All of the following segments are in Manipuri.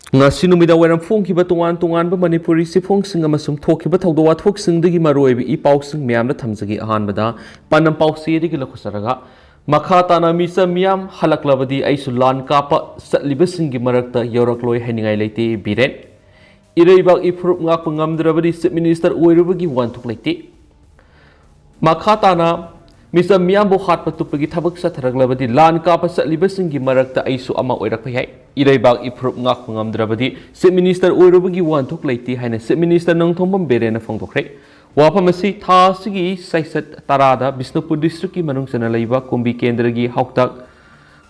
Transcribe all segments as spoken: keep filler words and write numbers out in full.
ꯉꯁꯤ ꯅꯨꯃꯤꯗꯥꯡ ꯋꯥꯏꯔꯝ ꯐꯣꯡꯈꯤꯕ ꯇꯣꯉꯥꯟ ꯇꯣꯉꯥꯟꯕ ꯃꯅꯤꯄꯨꯔꯤ ꯆꯦꯐꯣꯡꯁꯤꯡ ꯑꯃꯁꯨꯡ ꯊꯣꯛꯈꯤꯕ ꯊꯧꯗꯣꯛ ꯋꯥꯊꯣꯛꯁꯤꯡꯗꯒꯤ ꯃꯔꯨꯑꯣꯏꯕ ꯏ ꯄꯥꯎꯁꯤꯡ ꯃꯌꯥꯝꯗ ꯊꯝꯖꯒꯦ꯫ ꯑꯍꯥꯟꯕꯗ ꯄꯥꯟꯗꯝ ꯄꯥꯎꯆꯦꯗꯒꯤ ꯂꯧꯈꯠꯆꯔꯒ, ꯃꯈꯥ ꯇꯥꯅ ꯃꯤꯆꯝ ꯃꯤꯌꯥꯝ ꯍꯜꯂꯛꯂꯕꯗꯤ ꯑꯩꯁꯨ ꯂꯥꯟ ꯀꯥꯞꯄ ꯆꯠꯂꯤꯕꯁꯤꯡꯒꯤ ꯃꯔꯛꯇ ꯌꯧꯔꯛꯂꯣꯏ ꯍꯥꯏꯅꯤꯡꯉꯥꯏ ꯂꯩꯇꯦ, ꯕꯤꯔꯦꯟ꯫ ꯏꯔꯩꯕꯥꯛ ꯏꯐꯨꯔꯨꯞ ꯉꯥꯛꯄ ꯉꯝꯗ꯭ꯔꯕꯗꯤ ꯆꯤꯐ ꯃꯤꯅꯤꯁꯇꯔ ꯑꯣꯏꯔꯨꯕꯒꯤ ꯋꯥꯍꯟꯊꯣꯛ ꯂꯩꯇꯦ꯫ ꯃꯈꯥ ꯇꯥꯅ ꯃꯤꯆꯝ ꯃꯤꯌꯥꯝꯕꯨ ꯍꯥꯠꯄ ꯇꯨꯞꯄꯒꯤ ꯊꯕꯛ ꯆꯠꯊꯔꯛꯂꯕꯗꯤ ꯂꯥꯟ ꯀꯥꯞꯄ ꯆꯠꯂꯤꯕꯁꯤꯡꯒꯤ ꯃꯔꯛꯇ ꯑꯩꯁꯨ ꯑꯃ ꯑꯣꯏꯔꯛꯄ ꯌꯥꯏ꯫ ꯏꯔꯩꯕꯥꯛ ꯏꯐꯨꯔꯨꯞ ꯉꯥꯛꯄ ꯉꯝꯗ꯭ꯔꯕꯗꯤ ꯆꯤꯐ ꯃꯤꯅꯤꯁꯇꯔ ꯑꯣꯏꯔꯨꯕꯒꯤ ꯋꯥꯍꯟꯊꯣꯛ ꯂꯩꯇꯦ ꯍꯥꯏꯅ ꯆꯤꯐ ꯃꯤꯅꯤꯁꯇꯔ ꯅꯣꯡꯊꯣꯝꯕꯝ ꯕꯤꯔꯦꯟꯅ ꯐꯣꯡꯗꯣꯛꯈ꯭ꯔꯦ꯫ ꯋꯥꯐꯝ ꯑꯁꯤ ꯊꯥ ꯑꯁꯤꯒꯤ ꯆꯩꯆꯠ ꯇꯔꯥꯗ ꯕꯤꯁꯅꯨꯄꯨꯔ ꯗꯤꯁꯇ꯭ꯔꯤꯛꯀꯤ ꯃꯅꯨꯡ ꯆꯟꯅ ꯂꯩꯕ ꯀꯨꯝꯕꯤ ꯀꯦꯟꯗ꯭ꯔꯒꯤ ꯍꯥꯎꯇꯛ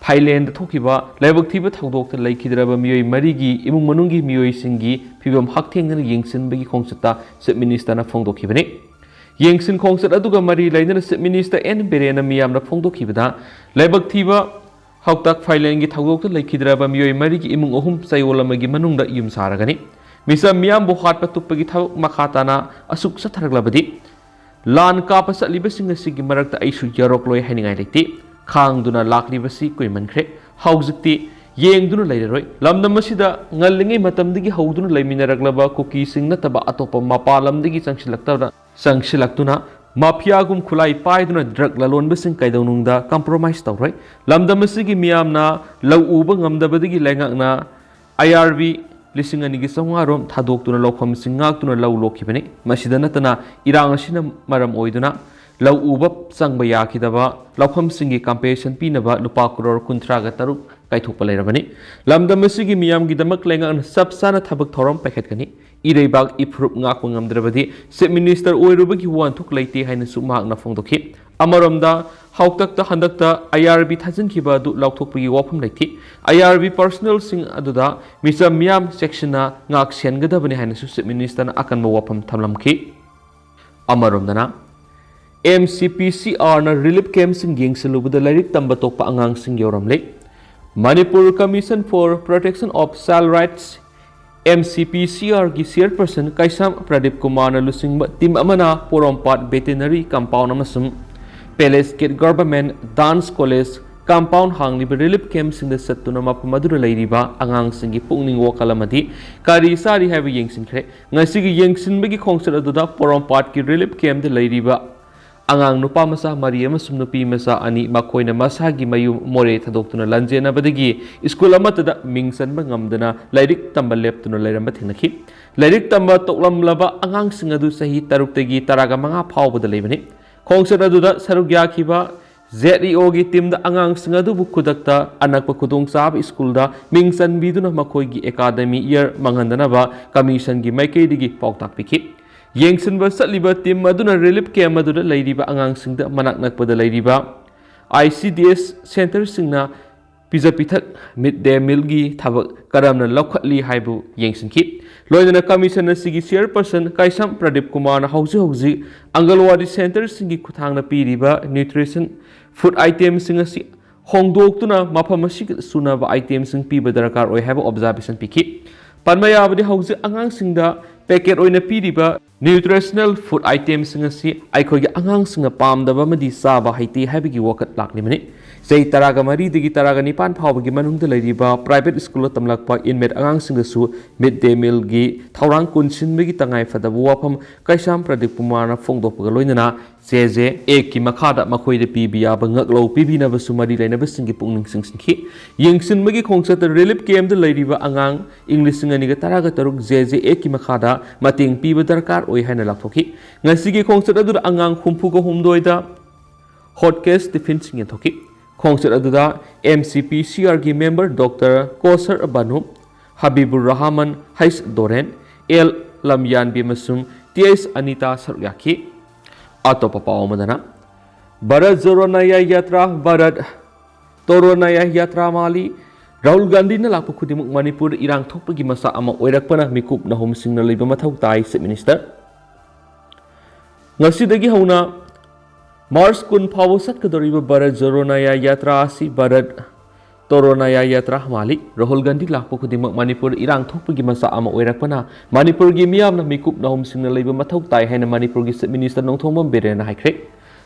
ꯐꯥꯏꯂꯦꯟꯗ ꯊꯣꯛꯈꯤꯕ ꯂꯥꯏꯕꯛ ꯊꯤꯕ ꯊꯧꯗꯣꯛꯇ ꯂꯩꯈꯤꯗ꯭ꯔꯕ ꯃꯤꯑꯣꯏ ꯃꯔꯤꯒꯤ ꯏꯃꯨꯡ ꯃꯅꯨꯡꯒꯤ ꯃꯤꯑꯣꯏꯁꯤꯡꯒꯤ ꯐꯤꯕꯝ ꯍꯛꯊꯦꯡꯅꯅ ꯌꯦꯡꯁꯤꯟꯕꯒꯤ ꯈꯣꯡꯆꯠꯇ ꯆꯤꯐ ꯃꯤꯅꯤꯁꯇꯔꯅ ꯐꯣꯡꯗꯣꯛꯈꯤꯕꯅꯤ꯫ ꯌꯦꯡꯁꯤꯟ ꯈꯣꯡꯆꯠ ꯑꯗꯨꯒ ꯃꯔꯤ ꯂꯩꯅꯅ ꯆꯤꯐ ꯃꯤꯅꯤꯁꯇꯔ ꯑꯦꯟ ꯕꯤꯔꯦꯟꯅ ꯃꯤꯌꯥꯝꯗ ꯐꯣꯡꯗꯣꯛꯈꯤꯕꯗ, ꯂꯥꯏꯕꯛ ꯊꯤꯕ ꯍꯥꯎꯇꯛ ꯐꯥꯏꯂꯦꯟꯒꯤ ꯊꯧꯗꯣꯛꯇ ꯂꯩꯈꯤꯗ꯭ꯔꯕ ꯃꯤꯑꯣꯏ ꯃꯔꯤꯒꯤ ꯏꯃꯨꯡ ꯑꯍꯨꯝ ꯆꯌꯣꯜ ꯑꯃꯒꯤ ꯃꯅꯨꯡꯗ ꯌꯨꯝ ꯁꯥꯔꯒꯅꯤ꯫ ꯃꯤꯆꯝ ꯃꯤꯌꯥꯝꯕꯨ ꯍꯥꯠꯄ ꯇꯨꯞꯄꯒꯤ ꯊꯕꯛ ꯃꯈꯥ ꯇꯥꯅ ꯑꯁꯨꯛ ꯆꯠꯊꯔꯛꯂꯕꯗꯤ, ꯂꯥꯟ ꯀꯥꯞꯄ ꯆꯠꯂꯤꯕꯁꯤꯡ ꯑꯁꯤꯒꯤ ꯃꯔꯛꯇ ꯑꯩꯁꯨ ꯌꯥꯎꯔꯛꯂꯣꯏ ꯍꯥꯏꯅꯤꯡꯉꯥꯏ ꯂꯩꯇꯦ꯫ ꯈꯥꯡꯗꯨꯅ ꯂꯥꯛꯂꯤꯕꯁꯤ ꯀꯨꯏꯃꯟꯈ꯭ꯔꯦ꯫ ꯍꯧꯖꯤꯛꯇꯤ ꯌꯦꯡꯗꯨꯅ ꯂꯩꯔꯔꯣꯏ꯫ ꯂꯝꯗꯝ ꯑꯁꯤꯗ ꯉꯜꯂꯤꯉꯩ ꯃꯇꯝꯗꯒꯤ ꯍꯧꯗꯨꯅ ꯂꯩꯃꯤꯟꯅꯔꯛꯂꯕ ꯀꯨꯀꯤꯁꯤꯡ ꯅꯠꯇꯕ ꯑꯇꯣꯞꯄ ꯃꯄꯥꯟ ꯂꯝꯗꯒꯤ ꯆꯪꯁꯤꯜꯂꯛꯇꯕ, ꯆꯪꯁꯤꯜꯂꯛꯇꯨꯅ ꯃꯥꯐꯤꯌꯥꯒꯨꯝ ꯈꯨꯠꯂꯥꯏ ꯄꯥꯏꯗꯨꯅ ꯗ꯭ꯔꯒ ꯂꯂꯣꯟꯕꯁꯤꯡ ꯀꯩꯗꯧꯅꯨꯡꯗ ꯀꯝꯄ꯭ꯔꯣꯃꯥꯏꯁ ꯇꯧꯔꯣꯏ꯫ ꯂꯝꯗꯝ ꯑꯁꯤꯒꯤ ꯃꯤꯌꯥꯝꯅ ꯂꯧ ꯎꯕ ꯉꯝꯗꯕꯗꯒꯤ ꯂꯩꯉꯥꯛꯅ ꯑꯥꯏ ꯑꯥꯔ ꯕꯤ ꯂꯤꯁꯤꯡ ꯑꯅꯤꯒꯤ ꯆꯥꯝꯃꯉꯥ ꯔꯣꯝ ꯊꯥꯗꯣꯛꯇꯨꯅ ꯂꯧꯐꯝꯁꯤꯡ ꯉꯥꯛꯇꯨꯅ ꯂꯧ ꯂꯣꯛꯈꯤꯕꯅꯤ꯫ ꯃꯁꯤꯗ ꯅꯠꯇꯅ ꯏꯔꯥꯡ ꯑꯁꯤꯅ ꯃꯔꯝ ꯑꯣꯏꯗꯨꯅ ꯂꯧ ꯎꯕ ꯆꯪꯕ ꯌꯥꯈꯤꯗꯕ, ꯂꯧꯐꯝꯁꯤꯡꯒꯤ ꯀꯝꯄꯦꯟꯁꯦꯁꯟ ꯄꯤꯅꯕ ꯂꯨꯄꯥ ꯀꯔꯣꯔ ꯀꯨꯟꯊ꯭ꯔꯥꯒ ꯇꯔꯨꯛ ꯀꯥꯏꯊꯣꯛꯄ ꯂꯩꯔꯕꯅꯤ꯫ ꯂꯝꯗꯝ ꯑꯁꯤꯒꯤ ꯃꯤꯌꯥꯝꯒꯤꯗꯃꯛ ꯂꯩꯉꯥꯛꯅ ꯆꯞ ꯆꯥꯅ ꯊꯕꯛ ꯊꯧꯔꯝ ꯄꯥꯏꯈꯠꯀꯅꯤ꯫ ꯏꯔꯩꯕꯥꯛ ꯏꯐꯨꯔꯨꯞ ꯉꯥꯛꯄ ꯉꯝꯗ꯭ꯔꯕꯗꯤ ꯆꯤꯐ ꯃꯤꯅꯤꯁꯇꯔ ꯑꯣꯏꯔꯨꯕꯒꯤ ꯋꯥꯍꯟꯊꯣꯛ ꯂꯩꯇꯦ ꯍꯥꯏꯅꯁꯨ ꯃꯍꯥꯛꯅ ꯐꯣꯡꯗꯣꯛꯈꯤ꯫ ꯑꯃꯔꯣꯝꯗ, ꯍꯥꯎꯇꯛꯇ ꯍꯟꯗꯛꯇ ꯑꯥꯏ ꯑꯥꯔ ꯕꯤ ꯊꯥꯖꯤꯟꯈꯤꯕ ꯑꯗꯨ ꯂꯥꯎꯊꯣꯛꯄꯒꯤ ꯋꯥꯐꯝ ꯂꯩꯇꯦ꯫ ꯑꯥꯏ ꯑꯥꯔ ꯕꯤ ꯄꯔꯁꯅꯦꯜꯁꯤꯡ ꯑꯗꯨꯗ ꯃꯤꯆꯝ ꯃꯤꯌꯥꯝ ꯆꯦꯛꯁꯤꯟꯅ ꯉꯥꯛ ꯁꯦꯟꯒꯗꯕꯅꯤ ꯍꯥꯏꯅꯁꯨ ꯆꯤꯐ ꯃꯤꯅꯤꯁꯇꯔꯅ ꯑꯀꯟꯕ ꯋꯥꯐꯝ ꯊꯝꯂꯝꯈꯤ꯫ ꯑꯃꯔꯣꯝꯗꯅ, ꯑꯦꯝ ꯁꯤ ꯄꯤ ꯁꯤ ꯑꯥꯔꯅ ꯔꯤꯂꯤꯐ ꯀꯦꯝꯞꯁꯤꯡ ꯌꯦꯡꯁꯤꯜꯂꯨꯕꯗ ꯂꯥꯏꯔꯤꯛ ꯇꯝꯕ ꯇꯣꯛꯄ ꯑꯉꯥꯡꯁꯤꯡ ꯌꯥꯎꯔꯝꯂꯦ꯫ Manipur Commission for Protection of Child Rights, M C P ꯁꯤ ꯑꯥꯔꯒꯤ ꯆꯤꯌꯔꯄꯔꯁꯟ ꯀꯩꯁꯥꯝ ꯄ꯭ꯔꯗꯤꯞ ꯀꯨꯃꯥꯔꯅ ꯂꯨꯆꯤꯡꯕ ꯇꯤꯝ ꯑꯃꯅ ꯄꯣꯔꯣꯝꯄꯥꯠ ꯚꯦꯇꯦꯅꯔꯤ ꯀꯝꯄꯥꯎꯟ ꯑꯃꯁꯨꯡ palace gate government dance college compound ꯍꯥꯡꯂꯤꯕ relief camp ꯁꯤꯡꯗ ꯆꯠꯇꯨꯅ ꯃꯐꯝ ꯑꯗꯨꯗ ꯂꯩꯔꯤꯕ ꯑꯉꯥꯡꯁꯤꯡꯒꯤ ꯄꯨꯛꯅꯤꯡ ꯋꯥꯈꯜ ꯑꯃꯗꯤ ꯀꯔꯤ ꯆꯥꯔꯤ ꯍꯥꯏꯕ ꯌꯦꯡꯁꯤꯟꯈ꯭ꯔꯦ꯫ ꯉꯁꯤꯒꯤ ꯌꯦꯡꯁꯤꯟꯕꯒꯤ ꯈꯣꯡꯆꯠ ꯑꯗꯨꯗ ꯄꯣꯔꯣꯝꯄꯥꯠꯀꯤ relief camp ꯇ ꯂꯩꯔꯤꯕ ꯑꯉꯥꯡ ꯅꯨꯄꯥ ꯃꯆꯥ ꯃꯔꯤ ꯑꯃꯁꯨꯡ ꯅꯨꯄꯤ ꯃꯆꯥ ꯑꯅꯤ, ꯃꯈꯣꯏꯅ ꯃꯁꯥꯒꯤ ꯃꯌꯨꯝ ꯃꯣꯔꯦ ꯊꯥꯗꯣꯛꯇꯨꯅ ꯂꯥꯟꯖꯦꯟꯅꯕꯗꯒꯤ ꯁ꯭ꯀꯨꯜ ꯑꯃꯠꯇꯗ ꯃꯤꯡ ꯆꯟꯕ ꯉꯝꯗꯅ ꯂꯥꯏꯔꯤꯛ ꯇꯝꯕ ꯂꯦꯞꯇꯨꯅ ꯂꯩꯔꯝꯕ ꯊꯦꯡꯅꯈꯤ꯫ ꯂꯥꯏꯔꯤꯛ ꯇꯝꯕ ꯇꯣꯛꯂꯝꯂꯕ ꯑꯉꯥꯡꯁꯤꯡ ꯑꯗꯨ ꯆꯍꯤ ꯇꯔꯨꯛꯇꯒꯤ ꯇꯔꯥꯒ ꯃꯉꯥ ꯐꯥꯎꯕꯗ ꯂꯩꯕꯅꯤ꯫ ꯈꯣꯡꯆꯠ ꯑꯗꯨꯗ ꯁꯔꯨꯛ ꯌꯥꯈꯤꯕ Z E O ꯒꯤ team ꯗ ꯑꯉꯥꯡꯁꯤꯡ ꯑꯗꯨꯕꯨ ꯈꯨꯗꯛꯇ ꯑꯅꯛꯄ ꯈꯨꯗꯣꯡꯆꯥꯕ ꯁ꯭ꯀꯨꯜꯗ ꯃꯤꯡ ꯆꯟꯕꯤꯗꯨꯅ ꯃꯈꯣꯏꯒꯤ academic year ꯃꯥꯡꯍꯟꯗꯅꯕ commission ꯒꯤ ꯃꯥꯏꯀꯩꯗꯒꯤ ꯄꯥꯎꯇꯥꯛ ꯄꯤꯈꯤ꯫ ꯌꯦꯡꯁꯤꯟꯕ ꯆꯠꯂꯤꯕ team ꯑꯗꯨꯅ relief camp ꯑꯗꯨꯗ ꯂꯩꯔꯤꯕ ꯑꯉꯥꯡꯁꯤꯡꯗ ꯃꯅꯥꯛ ꯅꯛꯄꯗ ꯂꯩꯔꯤꯕ I C D S centre ꯁꯤꯡꯅ ꯄꯤꯖ ꯄꯤꯊꯛ, mid day meal ꯒꯤ ꯊꯕꯛ ꯀꯔꯝꯅ ꯂꯧꯈꯠꯂꯤ ꯍꯥꯏꯕꯨ ꯌꯦꯡꯁꯤꯟꯈꯤ꯫ ꯂꯣꯏꯅꯅ commission ꯑꯁꯤꯒꯤ chairperson ꯀꯩꯁꯥꯝ ꯄ꯭ꯔꯗꯤꯞ ꯀꯨꯃꯥꯔꯅ ꯍꯧꯖꯤꯛ ꯍꯧꯖꯤꯛ ꯑꯪꯒꯜꯋꯥꯗꯤ centre ꯁꯤꯡꯒꯤ ꯈꯨꯠꯊꯥꯡꯗ ꯄꯤꯔꯤꯕ nutrition food item ꯁꯤꯡ ꯑꯁꯤ ꯍꯣꯡꯗꯣꯛꯇꯨꯅ ꯃꯐꯝ ꯑꯁꯤꯒ ꯆꯨꯅꯕ item ꯁꯤꯡ ꯄꯤꯕ ꯗꯔꯀꯥꯔ ꯑꯣꯏ ꯍꯥꯏꯕ observation ꯄꯤꯈꯤ꯫ ꯄꯟꯕ ꯌꯥꯕꯗꯤ, ꯍꯧꯖꯤꯛ ꯑꯉꯥꯡꯁꯤꯡꯗ packet ꯑꯣꯏꯅ ꯄꯤꯔꯤꯕ nutritional food item ꯁꯤꯡ ꯑꯁꯤ ꯑꯩꯈꯣꯏꯒꯤ ꯑꯉꯥꯡꯁꯤꯡꯅ ꯄꯥꯝꯗꯕ ꯑꯃꯗꯤ ꯆꯥꯕ ꯍꯩꯇꯦ ꯍꯥꯏꯕꯒꯤ ꯋꯥꯈꯜ ꯂꯥꯛꯂꯤꯕꯅꯤ꯫ ꯆꯍꯤ ꯇꯔꯥꯒ ꯃꯔꯤꯗꯒꯤ ꯇꯔꯥꯒ ꯅꯤꯄꯥꯟ ꯐꯥꯎꯕꯒꯤ ꯃꯅꯨꯡꯗ ꯂꯩꯔꯤꯕ private ꯁ꯭ꯀꯨꯜꯗ ꯇꯝꯂꯛꯄ inmate ꯑꯉꯥꯡꯁꯤꯡꯗꯁꯨ mid day meal ꯒꯤ ꯊꯧꯔꯥꯡ ꯀꯣꯟꯁꯤꯟꯕꯒꯤ ꯇꯉꯥꯏ ꯐꯗꯕ ꯋꯥꯐꯝ ꯀꯩꯁꯥꯝ ꯄ꯭ꯔꯗꯤꯞ ꯀꯨꯃꯥꯔꯅ ꯐꯣꯡꯗꯣꯛꯄꯒ ꯂꯣꯏꯅꯅ, J J Act ꯀꯤ ꯃꯈꯥꯗ ꯃꯈꯣꯏꯗ ꯄꯤꯕ ꯌꯥꯕ ꯉꯥꯛꯂꯧ ꯄꯤꯕꯤꯅꯕꯁꯨ ꯃꯔꯤ ꯂꯩꯅꯕꯁꯤꯡꯒꯤ ꯄꯨꯛꯅꯤꯡ ꯆꯤꯡꯁꯤꯟꯈꯤ꯫ ꯌꯦꯡꯁꯤꯟꯕꯒꯤ ꯈꯣꯡꯆꯠꯇ relief camp ꯇ ꯂꯩꯔꯤꯕ ꯑꯉꯥꯡ ꯏꯪ ꯂꯤꯁꯤꯡ ꯑꯅꯤꯒ ꯇꯔꯥꯒ ꯇꯔꯨꯛ J J Act ꯀꯤ ꯃꯈꯥꯗ ꯃꯇꯦꯡ ꯄꯤꯕ ꯗꯔꯀꯥꯔ ꯑꯣꯏ ꯍꯥꯏꯅ ꯂꯥꯎꯊꯣꯛꯈꯤ꯫ ꯉꯁꯤꯒꯤ ꯈꯣꯡꯆꯠ ꯑꯗꯨꯗ ꯑꯉꯥꯡ ꯍꯨꯝꯐꯨꯒ ꯍꯨꯝꯗꯣꯏꯗ hot cash tiffin ꯁꯤꯡ ꯌꯦꯟꯊꯣꯛꯈꯤ꯫ ꯈꯣꯡꯆꯠ ꯑꯗꯨꯗ M C P C R ꯒꯤ member Doctor ꯀꯣꯁꯔ Banu, ꯍꯕꯤꯕꯨꯔ Rahman, H ꯗꯣꯔꯦꯟ, L ꯂꯝꯌꯥꯟꯕꯤ ꯑꯃꯁꯨꯡ T H ꯑꯅꯤꯇꯥ ꯁꯔꯨꯛ ꯌꯥꯈꯤ꯫ ꯑꯇꯣꯞꯄ ꯄꯥꯎ ꯑꯃꯗꯅ, ꯚꯥꯔꯠ ꯖꯣꯔꯣ ꯅꯌꯥ ꯌꯥꯇ꯭ꯔꯥ, ꯚꯥꯔꯠ ꯇꯣꯔꯣ ꯅꯌꯥ ꯌꯥꯇ꯭ꯔꯥ ꯃꯥꯂꯤ꯫ ꯔꯥꯍꯨꯜ ꯒꯥꯟꯙꯤꯅ ꯂꯥꯛꯄ ꯈꯨꯗꯤꯡꯃꯛ ꯃꯅꯤꯄꯨꯔꯗ ꯏꯔꯥꯡ ꯊꯣꯛꯄꯒꯤ ꯃꯆꯥꯛ ꯑꯃ ꯑꯣꯏꯔꯛꯄꯅ ꯃꯤꯀꯨꯞ ꯅꯍꯨꯝꯁꯤꯡꯅ ꯂꯩꯕ ꯃꯊꯧ ꯇꯥꯏ, Chief Minister꯫ ꯉꯁꯤꯗꯒꯤ ꯍꯧꯅ March ꯀꯨꯟ ꯐꯥꯎꯕ ꯆꯠꯀꯗꯧꯔꯤꯕ ꯚꯥꯔꯠ ꯖꯣꯔꯣ ꯅꯌꯥ ꯌꯥꯇ꯭ꯔꯥ ꯑꯁꯤ ꯚꯥꯔꯠ ꯇꯣꯔꯣ ꯅꯌꯥ ꯌꯥꯇ꯭ꯔꯥ ꯃꯥꯂꯤ꯫ ꯔꯥꯍꯨꯜ ꯒꯥꯟꯙꯤ ꯂꯥꯛꯄ ꯈꯨꯗꯤꯡꯃꯛ ꯃꯅꯤꯄꯨꯔꯗ ꯏꯔꯥꯡ ꯊꯣꯛꯄꯒꯤ ꯃꯆꯥꯛ ꯑꯃ ꯑꯣꯏꯔꯛꯄꯅ ꯃꯅꯤꯄꯨꯔꯒꯤ ꯃꯤꯌꯥꯝꯅ ꯃꯤꯀꯨꯞ ꯅꯍꯨꯝꯁꯤꯡꯅ ꯂꯩꯕ ꯃꯊꯧ ꯇꯥꯏ ꯍꯥꯏꯅ ꯃꯅꯤꯄꯨꯔꯒꯤ Chief Minister ꯅꯣꯡꯊꯣꯝꯕꯝ ꯕꯤꯔꯦꯟꯅ ꯍꯥꯏꯈ꯭ꯔꯦ꯫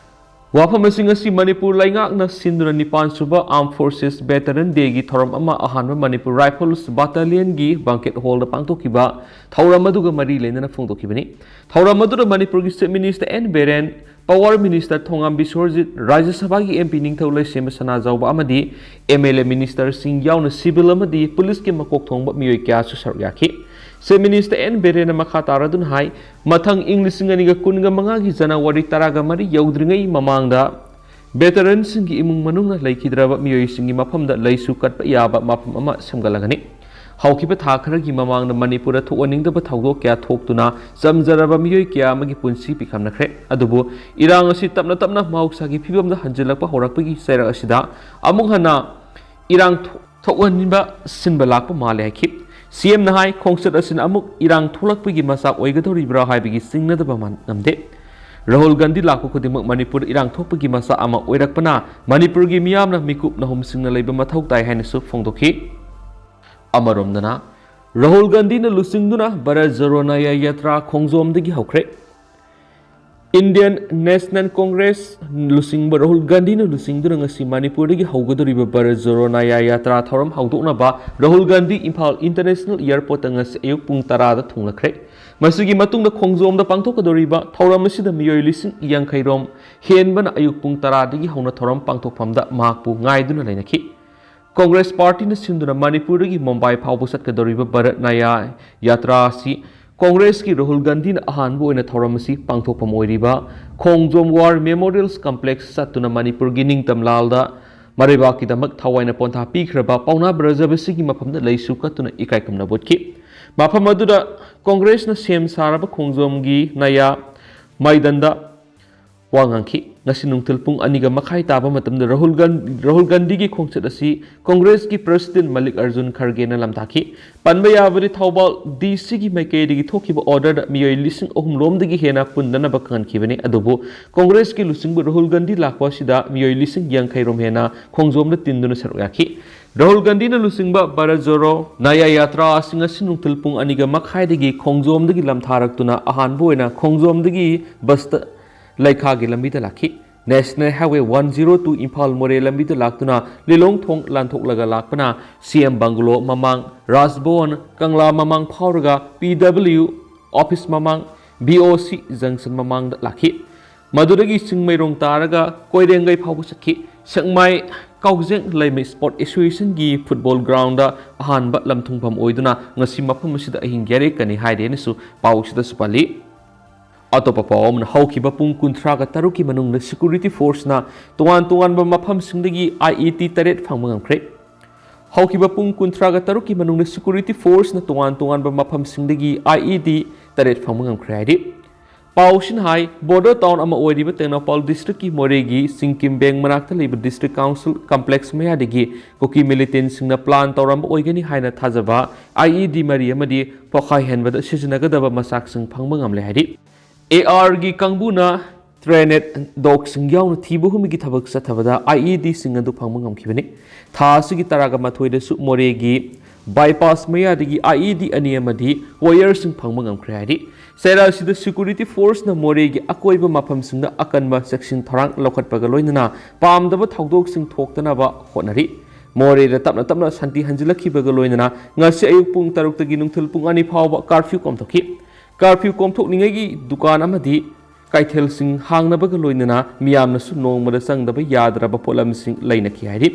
ꯋꯥꯐꯝ ꯑꯁꯤ ꯉꯁꯤ ꯃꯅꯤꯄꯨꯔ ꯂꯩꯉꯥꯛꯅ ꯁꯤꯟꯗꯨꯅ ꯅꯤꯄꯥꯟ ꯁꯨꯕ Armed Forces Veteran Dayꯒꯤ ꯊꯧꯔꯝ ꯑꯃ ꯑꯍꯥꯟꯕ ꯃꯅꯤꯄꯨꯔ Rifles Battalionꯒꯤ Banquet Hallꯗ ꯄꯥꯡꯊꯣꯛꯈꯤꯕ ꯊꯧꯔꯝ ꯑꯗꯨꯒ ꯃꯔꯤ ꯂꯩꯅꯅ ꯐꯣꯡꯗꯣꯛꯈꯤꯕꯅꯤ꯫ ꯊꯧꯔꯝ ꯑꯗꯨꯗ ꯃꯅꯤꯄꯨꯔꯒꯤ Chief Minister N Biren, Power Minister ꯊꯣꯉꯥꯝ ꯕꯤꯁ꯭ꯋꯔꯖꯤꯠ, ꯔꯥꯖ꯭ꯌ ꯁꯚꯥꯒꯤ MP ꯅꯤꯡꯊꯧ ꯂꯩꯁꯦꯝꯕ ꯁꯅꯥꯖꯥꯎꯕ ꯑꯃꯗꯤ MLA ministerꯁꯤꯡ ꯌꯥꯎꯅ civil ꯑꯃꯗꯤ ꯄꯨꯂꯤꯁꯀꯤ ꯃꯀꯣꯛ ꯊꯣꯡꯕ ꯃꯤꯑꯣꯏ ꯀꯌꯥꯁꯨ ꯁꯔꯨꯛ ꯌꯥꯈꯤ꯫ Chief Minister N ꯕꯤꯔꯦꯟꯅ ꯃꯈꯥ ꯇꯥꯔꯗꯨꯅ ꯍꯥꯏ, ꯃꯊꯪ ꯏꯪ ꯂꯤꯁꯤꯡ ꯑꯅꯤꯒ ꯀꯨꯟꯒ ꯃꯉꯥꯒꯤ ꯖꯅꯋꯥꯔꯤ ꯇꯔꯥꯒ ꯃꯔꯤ ꯌꯧꯗ꯭ꯔꯤꯉꯩ ꯃꯃꯥꯡꯗ veteranꯁꯤꯡꯒꯤ ꯏꯃꯨꯡ ꯃꯅꯨꯡꯅ ꯂꯩꯈꯤꯗ꯭ꯔꯕ ꯃꯤꯑꯣꯏꯁꯤꯡꯒꯤ ꯃꯐꯝꯗ ꯂꯩꯁꯨ ꯀꯠꯄ ꯌꯥꯕ ꯃꯐꯝ ꯑꯃ ꯁꯦꯝꯒꯠꯂꯒꯅꯤ꯫ ꯍꯧꯈꯤꯕ ꯊꯥ ꯈꯔꯒꯤ ꯃꯃꯥꯡꯗ ꯃꯅꯤꯄꯨꯔꯗ ꯊꯣꯛꯍꯟꯅꯤꯡꯗꯕ ꯊꯧꯗꯣꯛ ꯀꯌꯥ ꯊꯣꯛꯇꯨꯅ ꯆꯝꯖꯔꯕ ꯃꯤꯑꯣꯏ ꯀꯌꯥ ꯑꯃꯒꯤ ꯄꯨꯟꯁꯤ ꯄꯤꯈꯝꯅꯈ꯭ꯔꯦ꯫ ꯑꯗꯨꯕꯨ ꯏꯔꯥꯡ ꯑꯁꯤ ꯇꯞꯅ ꯇꯞꯅ ꯃꯍꯧꯁꯥꯒꯤ ꯐꯤꯕꯝꯗ ꯍꯟꯖꯤꯜꯂꯛꯄ ꯍꯧꯔꯛꯄꯒꯤ ꯆꯩꯔꯛ ꯑꯁꯤꯗ ꯑꯃꯨꯛ ꯍꯟꯅ ꯏꯔꯥꯡ ꯊꯣ-, ꯊꯣꯛꯍꯟꯕ ꯁꯤꯟꯕ ꯂꯥꯛꯄ ꯃꯥꯜꯂꯦ ꯍꯥꯏꯈꯤ꯫ CMꯅ ꯍꯥꯏ, ꯈꯣꯡꯆꯠ ꯑꯁꯤꯅ ꯑꯃꯨꯛ ꯏꯔꯥꯡ ꯊꯣꯛꯂꯛꯄꯒꯤ ꯃꯆꯥꯛ ꯑꯣꯏꯒꯗꯧꯔꯤꯕ꯭ꯔꯥ ꯍꯥꯏꯕꯒꯤ ꯆꯤꯡꯅꯗꯕ ꯃꯥꯟ-, ꯉꯝꯗꯦ꯫ ꯔꯥꯍꯨꯜ ꯒꯥꯟꯙꯤ ꯂꯥꯛꯄ ꯈꯨꯗꯤꯡꯃꯛ ꯃꯅꯤꯄꯨꯔꯗ ꯏꯔꯥꯡ ꯊꯣꯛꯄꯒꯤ ꯃꯆꯥꯛ ꯑꯃ ꯑꯣꯏꯔꯛꯄꯅ ꯃꯅꯤꯄꯨꯔꯒꯤ ꯃꯤꯌꯥꯝꯅ ꯃꯤꯀꯨꯞ ꯅꯍꯨꯝꯁꯤꯡꯅ ꯂꯩꯕ ꯃꯊꯧ ꯇꯥꯏ ꯍꯥꯏꯅꯁꯨ ꯐꯣꯡꯗꯣꯛꯈꯤ꯫ ꯑꯃꯔꯣꯝꯗꯅ, ꯔꯥꯍꯨꯜ ꯒꯥꯟꯙꯤꯅ ꯂꯨꯆꯤꯡꯗꯨꯅ ꯚꯥꯔꯠ ꯖꯣꯔꯣ ꯅꯌꯥ ꯌꯥꯇ꯭ꯔꯥ ꯈꯣꯡꯖꯣꯝꯗꯒꯤ ꯍꯧꯈ꯭ꯔꯦ꯫ Indian National Congress ꯂꯨꯆꯤꯡꯕ ꯔꯥꯍꯨꯜ ꯒꯥꯟꯙꯤꯅ ꯂꯨꯆꯤꯡꯗꯨꯅ ꯉꯁꯤ ꯃꯅꯤꯄꯨꯔꯗꯒꯤ ꯍꯧꯒꯗꯧꯔꯤꯕ ꯚꯥꯔꯠ ꯖꯣꯔꯣ ꯅꯌꯥ ꯌꯥꯇ꯭ꯔꯥ ꯊꯧꯔꯝ ꯍꯧꯗꯣꯛꯅꯕ ꯔꯥꯍꯨꯜ ꯒꯥꯟꯙꯤ ꯏꯝꯐꯥꯜ International Airportꯇ ꯉꯁꯤ ꯑꯌꯨꯛ ꯄꯨꯡ ꯇꯔꯥꯗ ꯊꯨꯡꯂꯈ꯭ꯔꯦ꯫ ꯃꯁꯤꯒꯤ ꯃꯇꯨꯡꯗ ꯈꯣꯡꯖꯣꯝꯗ ꯄꯥꯡꯊꯣꯛꯀꯗꯧꯔꯤꯕ ꯊꯧꯔꯝ ꯑꯁꯤꯗ ꯃꯤꯑꯣꯏ ꯂꯤꯁꯤꯡ ꯌꯥꯡꯈꯩ ꯔꯣꯝ ꯍꯦꯟꯕꯅ ꯑꯌꯨꯛ ꯄꯨꯡ ꯇꯔꯥꯗꯒꯤ ꯍꯧꯅ ꯊꯧꯔꯝ ꯄꯥꯡꯊꯣꯛꯐꯝꯗ ꯃꯍꯥꯛꯄꯨ ꯉꯥꯏꯗꯨꯅ ꯂꯩꯅꯈꯤ꯫ ꯀꯣꯡꯒ꯭ꯔꯦꯁ ꯄꯥꯔꯇꯤꯅ ꯁꯤꯟꯗꯨꯅ ꯃꯅꯤꯄꯨꯔꯗꯒꯤ ꯃꯨꯝꯕꯥꯏ ꯐꯥꯎꯕ ꯆꯠꯀꯗꯧꯔꯤꯕ ꯚꯥꯔꯠ ꯅꯌꯥ ꯌꯥꯇ꯭ꯔꯥ ꯑꯁꯤ ꯀꯣꯡꯒ꯭ꯔꯦꯁꯀꯤ ꯔꯥꯍꯨꯜ ꯒꯥꯟꯙꯤꯅ ꯑꯍꯥꯟꯕ ꯑꯣꯏꯅ ꯊꯧꯔꯝ ꯑꯁꯤ ꯄꯥꯡꯊꯣꯛꯐꯝ ꯑꯣꯏꯔꯤꯕ ꯈꯣꯡꯖꯣꯝ War Memorial Complex ꯆꯠꯇꯨꯅ ꯃꯅꯤꯄꯨꯔꯒꯤ ꯅꯤꯡꯇꯝ ꯂꯥꯜꯗ ꯃꯔꯩꯕꯥꯛꯀꯤꯗꯃꯛ ꯊꯋꯥꯏꯅ ꯄꯣꯟꯊꯥ ꯄꯤꯈ꯭ꯔꯕ ꯄꯥꯎꯅꯥ ꯕ꯭ꯔꯖꯕꯥꯁꯤꯒꯤ ꯃꯐꯝꯗ ꯂꯩꯁꯨ ꯀꯠꯇꯨꯅ ꯏꯀꯥꯏ ꯈꯨꯝꯅꯕ ꯎꯠꯈꯤ꯫ ꯃꯐꯝ ꯑꯗꯨꯗ ꯀꯣꯡꯒ꯭ꯔꯦꯁꯅ ꯁꯦꯝ ꯁꯥꯔꯕ ꯈꯣꯡꯖꯣꯝꯒꯤ ꯅꯌꯥ ꯃꯥꯏꯗꯟꯗ ꯋꯥ ꯉꯥꯡꯈꯤ꯫ ꯉꯁꯤ ꯅꯨꯡꯊꯤꯜ ꯄꯨꯡ ꯑꯅꯤꯒ ꯃꯈꯥꯏ ꯇꯥꯕ ꯃꯇꯝꯗ ꯔꯥꯍꯨꯜ ꯒꯥꯟ-, ꯔꯥꯍꯨꯜ ꯒꯥꯟꯙꯤꯒꯤ ꯈꯣꯡꯆꯠ ꯑꯁꯤ ꯀꯣꯡꯒ꯭ꯔꯦꯁꯀꯤ President ꯃꯜꯂꯤꯛ ꯑꯔꯖꯨꯟ ꯈꯔꯒꯦꯅ ꯂꯝꯗꯥꯈꯤ꯫ ꯄꯟꯕ ꯌꯥꯕꯗꯤ ꯊꯧꯕꯥꯜ DC ꯒꯤ ꯃꯥꯏꯀꯩꯗꯒꯤ ꯊꯣꯛꯈꯤꯕ order ꯗ ꯃꯤꯑꯣꯏ ꯂꯤꯁꯤꯡ ꯑꯍꯨꯝ ꯔꯣꯝꯗꯒꯤ ꯍꯦꯟꯅ ꯄꯨꯟꯗꯅꯕ ꯈꯪꯍꯟꯈꯤꯕꯅꯤ꯫ ꯑꯗꯨꯕꯨ ꯀꯣꯡꯒ꯭ꯔꯦꯁꯀꯤ ꯂꯨꯆꯤꯡꯕ ꯔꯥꯍꯨꯜ ꯒꯥꯟꯙꯤ ꯂꯥꯛꯄ ꯑꯁꯤꯗ ꯃꯤꯑꯣꯏ ꯂꯤꯁꯤꯡ ꯌꯥꯡꯈꯩ ꯔꯣꯝ ꯍꯦꯟꯅ ꯈꯣꯡꯖꯣꯝꯗ ꯇꯤꯟꯗꯨꯅ ꯁꯔꯨꯛ ꯌꯥꯈꯤ꯫ ꯔꯥꯍꯨꯜ ꯒꯥꯟꯙꯤꯅ ꯂꯨꯆꯤꯡꯕ ꯚꯥꯔꯠ ꯖꯣꯔꯣ ꯅꯌꯥ ꯌꯥꯇ꯭ꯔꯥ ꯑꯁꯤ ꯉꯁꯤ ꯅꯨꯡꯊꯤꯜ ꯄꯨꯡ ꯑꯅꯤꯒ ꯃꯈꯥꯏꯗꯒꯤ ꯈꯣꯡꯖꯣꯝꯗꯒꯤ ꯂꯝꯊꯥꯔꯛꯇꯨꯅ ꯑꯍꯥꯟꯕ ꯑꯣꯏꯅ ꯈꯣꯡꯖꯣꯝꯗꯒꯤ ꯕꯁꯇ ꯂꯩꯈꯥꯒꯤ ꯂꯝꯕꯤꯗ ꯂꯥꯛꯈꯤ꯫ National Highway one zero two Imphal ꯃꯣꯔꯦ ꯂꯝꯕꯤꯗ ꯂꯥꯛꯇꯨꯅ ꯂꯤꯂꯣꯡ ꯊꯣꯡ ꯂꯥꯟꯊꯣꯛꯂꯒ ꯂꯥꯛꯄꯅ ꯁꯤ ꯑꯦꯝ ꯕꯪꯒꯂꯣ ꯃꯃꯥꯡ, ꯔꯥꯖꯚꯋꯟ, ꯀꯪꯂꯥ ꯃꯃꯥꯡ ꯐꯥꯎꯔꯒ ꯄꯤ ꯗꯕ꯭ꯂꯤꯌꯨ ꯑꯣꯐꯤꯁ ꯃꯃꯥꯡ, ꯕꯤ ꯑꯣ ꯁꯤ ꯖꯪꯁꯟ ꯃꯃꯥꯡꯗ ꯂꯥꯛꯈꯤ꯫ ꯃꯗꯨꯗꯒꯤ ꯆꯤꯡꯃꯩꯔꯣꯡ ꯇꯥꯔꯒ ꯀꯣꯏꯔꯦꯡꯒꯩ ꯐꯥꯎꯕ ꯆꯠꯈꯤ꯫ ꯁꯦꯛꯃꯥꯏ ꯀꯥꯎꯖꯦꯡ ꯂꯩꯃ ꯏꯁꯄꯣꯔꯠ ꯑꯦꯁꯣꯁꯤꯌꯦꯁꯟꯒꯤ ꯐꯨꯠꯕꯣꯜ ꯒ꯭ꯔꯥꯎꯟꯗ ꯑꯍꯥꯟꯕ ꯂꯝ ꯊꯨꯡꯐꯝ ꯑꯣꯏꯗꯨꯅ ꯉꯁꯤ ꯃꯐꯝ ꯑꯁꯤꯗ ꯑꯍꯤꯡ ꯌꯥꯔꯦꯛꯀꯅꯤ ꯍꯥꯏꯔꯦꯅꯁꯨ ꯄꯥꯎꯁꯤꯗꯁꯨ ꯄꯜꯂꯤ꯫ ꯑꯇꯣꯞꯄ ꯄꯥꯎ ꯑꯃꯅ, ꯍꯧꯈꯤꯕ ꯄꯨꯡ ꯀꯨꯟꯊ꯭ꯔꯥꯒ ꯇꯔꯨꯛꯀꯤ ꯃꯅꯨꯡꯗ ꯁꯦꯀ꯭ꯌꯨꯔꯤꯇꯤ ꯐꯣꯔꯁꯅ ꯇꯣꯉꯥꯟ ꯇꯣꯉꯥꯟꯕ ꯃꯐꯝꯁꯤꯡꯗꯒꯤ ꯑꯥꯏ ꯏ ꯗꯤ ꯇꯔꯦꯠ ꯐꯪꯕ ꯉꯝꯈ꯭ꯔꯦ꯫ ꯍꯧꯈꯤꯕ ꯄꯨꯡ ꯀꯨꯟꯊ꯭ꯔꯥꯒ ꯇꯔꯨꯛꯀꯤ ꯃꯅꯨꯡꯗ ꯁꯦꯀ꯭ꯌꯨꯔꯤꯇꯤ ꯐꯣꯔꯁꯅ ꯇꯣꯉꯥꯟ ꯇꯣꯉꯥꯟꯕ ꯃꯐꯝꯁꯤꯡꯗꯒꯤ ꯑꯥꯏ ꯏ ꯗꯤ ꯇꯔꯦꯠ ꯐꯪꯕ ꯉꯝꯈ꯭ꯔꯦ ꯍꯥꯏꯔꯤ꯫ ꯄꯥꯎꯁꯤꯅ ꯍꯥꯏ, ꯕꯣꯔꯗꯔ ꯇꯥꯎꯟ ꯑꯃ ꯑꯣꯏꯔꯤꯕ ꯇꯦꯡꯅꯧꯄꯥꯜ ꯗꯤꯁꯇ꯭ꯔꯤꯛꯀꯤ ꯃꯣꯔꯦꯒꯤ ꯁꯤꯡꯀꯤꯝ ꯕꯦꯡ ꯃꯅꯥꯛꯇ ꯂꯩꯕ ꯗꯤꯁꯇ꯭ꯔꯤꯛ ꯀꯥꯎꯟꯁꯤꯜ ꯀꯝꯄ꯭ꯂꯦꯛꯁ ꯃꯌꯥꯗꯒꯤ ꯀꯨꯀꯤ ꯃꯤꯂꯤꯇꯦꯟꯁꯤꯡꯅ ꯄ꯭ꯂꯥꯟ ꯇꯧꯔꯝꯕ ꯑꯣꯏꯒꯅꯤ ꯍꯥꯏꯅ ꯊꯥꯖꯕ ꯑꯥꯏ ꯏ ꯗꯤ ꯃꯔꯤ ꯑꯃꯗꯤ ꯄꯣꯈꯥꯏꯍꯟꯕꯗ ꯁꯤꯖꯤꯟꯅꯒꯗꯕ ꯃꯆꯥꯛꯁꯤꯡ ꯐꯪꯕ ꯉꯝꯂꯦ ꯍꯥꯏꯔꯤ꯫ ꯑꯦ ꯑꯥꯔꯒꯤ ꯀꯥꯡꯕꯨꯅ ꯇ꯭ꯔꯦꯅꯦꯠ ꯗꯣꯒꯁꯤꯡ ꯌꯥꯎꯅ ꯊꯤꯕ ꯍꯨꯝꯕꯒꯤ ꯊꯕꯛ ꯆꯠꯊꯕꯗ ꯑꯥꯏ ꯏ ꯗꯤꯁꯤꯡ ꯑꯗꯨ ꯐꯪꯕ ꯉꯝꯈꯤꯕꯅꯤ꯫ ꯊꯥ ꯑꯁꯤꯒꯤ ꯇꯔꯥꯒ ꯃꯥꯊꯣꯏꯗꯁꯨ ꯃꯣꯔꯦꯒꯤ ꯕꯥꯏꯄꯥꯁ ꯃꯌꯥꯗꯒꯤ ꯑꯥꯏ ꯏ ꯗꯤ ꯑꯅꯤ ꯑꯃꯗꯤ ꯋꯥꯌꯔꯁꯤꯡ ꯐꯪꯕ ꯉꯝꯈ꯭ꯔꯦ ꯍꯥꯏꯔꯤ꯫ ꯆꯩꯔꯥꯛ ꯑꯁꯤꯗ ꯁꯦꯀ꯭ꯌꯨꯔꯤꯇꯤ ꯐꯣꯔꯁꯅ ꯃꯣꯔꯦꯒꯤ ꯑꯀꯣꯏꯕ ꯃꯐꯝꯁꯤꯡꯗ ꯑꯀꯟꯕ ꯆꯦꯛꯁꯤꯟ ꯊꯧꯔꯥꯡ ꯂꯧꯈꯠꯄꯒ ꯂꯣꯏꯅꯅ ꯄꯥꯝꯗꯕ ꯊꯧꯗꯣꯛꯁꯤꯡ ꯊꯣꯛꯇꯅꯕ ꯍꯣꯠꯅꯔꯤ꯫ ꯃꯣꯔꯦꯗ ꯇꯞꯅ ꯇꯞꯅ ꯁꯥꯟꯇꯤ ꯍꯟꯖꯤꯜꯂꯛꯈꯤꯕꯒ ꯂꯣꯏꯅꯅ ꯉꯁꯤ ꯑꯌꯨꯛ ꯄꯨꯡ ꯇꯔꯨꯛꯇꯒꯤ ꯅꯨꯡꯊꯤꯜ ꯄꯨꯡ ꯑꯅꯤ ꯐꯥꯎꯕ ꯀꯥꯔꯐ꯭ꯌꯨ ꯀꯣꯝꯊꯣꯛꯈꯤ꯫ ꯀꯥꯔꯐ꯭ꯌꯨ ꯀꯣꯝꯊꯣꯛꯂꯤꯉꯩꯒꯤ ꯗꯨꯀꯥꯟ ꯑꯃꯗꯤ ꯀꯩꯊꯦꯜꯁꯤꯡ ꯍꯥꯡꯅꯕꯒ ꯂꯣꯏꯅꯅ ꯃꯤꯌꯥꯝꯅꯁꯨ ꯅꯣꯡꯃꯗ ꯆꯪꯗꯕ ꯌꯥꯗ꯭ꯔꯕ ꯄꯣꯠꯂꯝꯁꯤꯡ ꯂꯩꯅꯈꯤ ꯍꯥꯏꯔꯤ꯫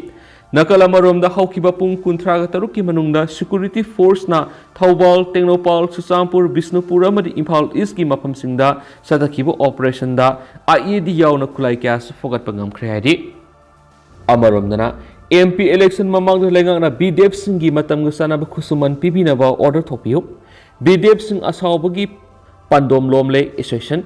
ꯅꯥꯀꯜ ꯑꯃꯔꯣꯝꯗ, ꯍꯧꯈꯤꯕ ꯄꯨꯡ ꯀꯨꯟꯊ꯭ꯔꯥꯒ ꯇꯔꯨꯛꯀꯤ ꯃꯅꯨꯡꯗ ꯁꯦꯀ꯭ꯌꯨꯔꯤꯇꯤ ꯐꯣꯔꯁꯅ ꯊꯧꯕꯥꯜ, ꯇꯦꯡꯅꯧꯄꯥꯜ, ꯆꯨꯔꯆꯥꯟꯄꯨꯔ, ꯕꯤꯁꯅꯨꯄꯨꯔ ꯑꯃꯗꯤ ꯏꯝꯐꯥꯜ ꯏꯁꯀꯤ ꯃꯐꯝꯁꯤꯡꯗ ꯆꯠꯊꯈꯤꯕ ꯑꯣꯄꯔꯦꯁꯟꯗ ꯑꯥꯏ ꯏ ꯗꯤ ꯌꯥꯎꯅ ꯈꯨꯠꯂꯥꯏ ꯀꯌꯥꯁꯨ ꯐꯥꯒꯠꯄ ꯉꯝꯈ꯭ꯔꯦ ꯍꯥꯏꯔꯤ꯫ ꯑꯃꯔꯣꯝꯗꯅ, ꯑꯦꯝ ꯄꯤ ꯏꯂꯦꯛꯁꯟ ꯃꯃꯥꯡꯗ ꯂꯩꯉꯥꯛꯅ ꯕꯤ ꯗꯤ ꯑꯦꯐꯁꯤꯡꯒꯤ ꯃꯇꯝꯒ ꯆꯥꯟꯅꯕ ꯈꯨꯠꯁꯨꯃꯟ ꯄꯤꯕꯤꯅꯕ ꯑꯣꯔꯗꯔ ꯊꯣꯛꯄꯤꯌꯨ꯫ ꯕꯤ ꯗꯤ ꯑꯦꯐꯁꯤꯡ ꯑꯁꯥꯎꯕꯒꯤ ꯄꯥꯟꯗꯣꯝ ꯂꯣꯝꯂꯦ ꯑꯦꯁꯣꯁꯤꯌꯦꯁꯟ꯫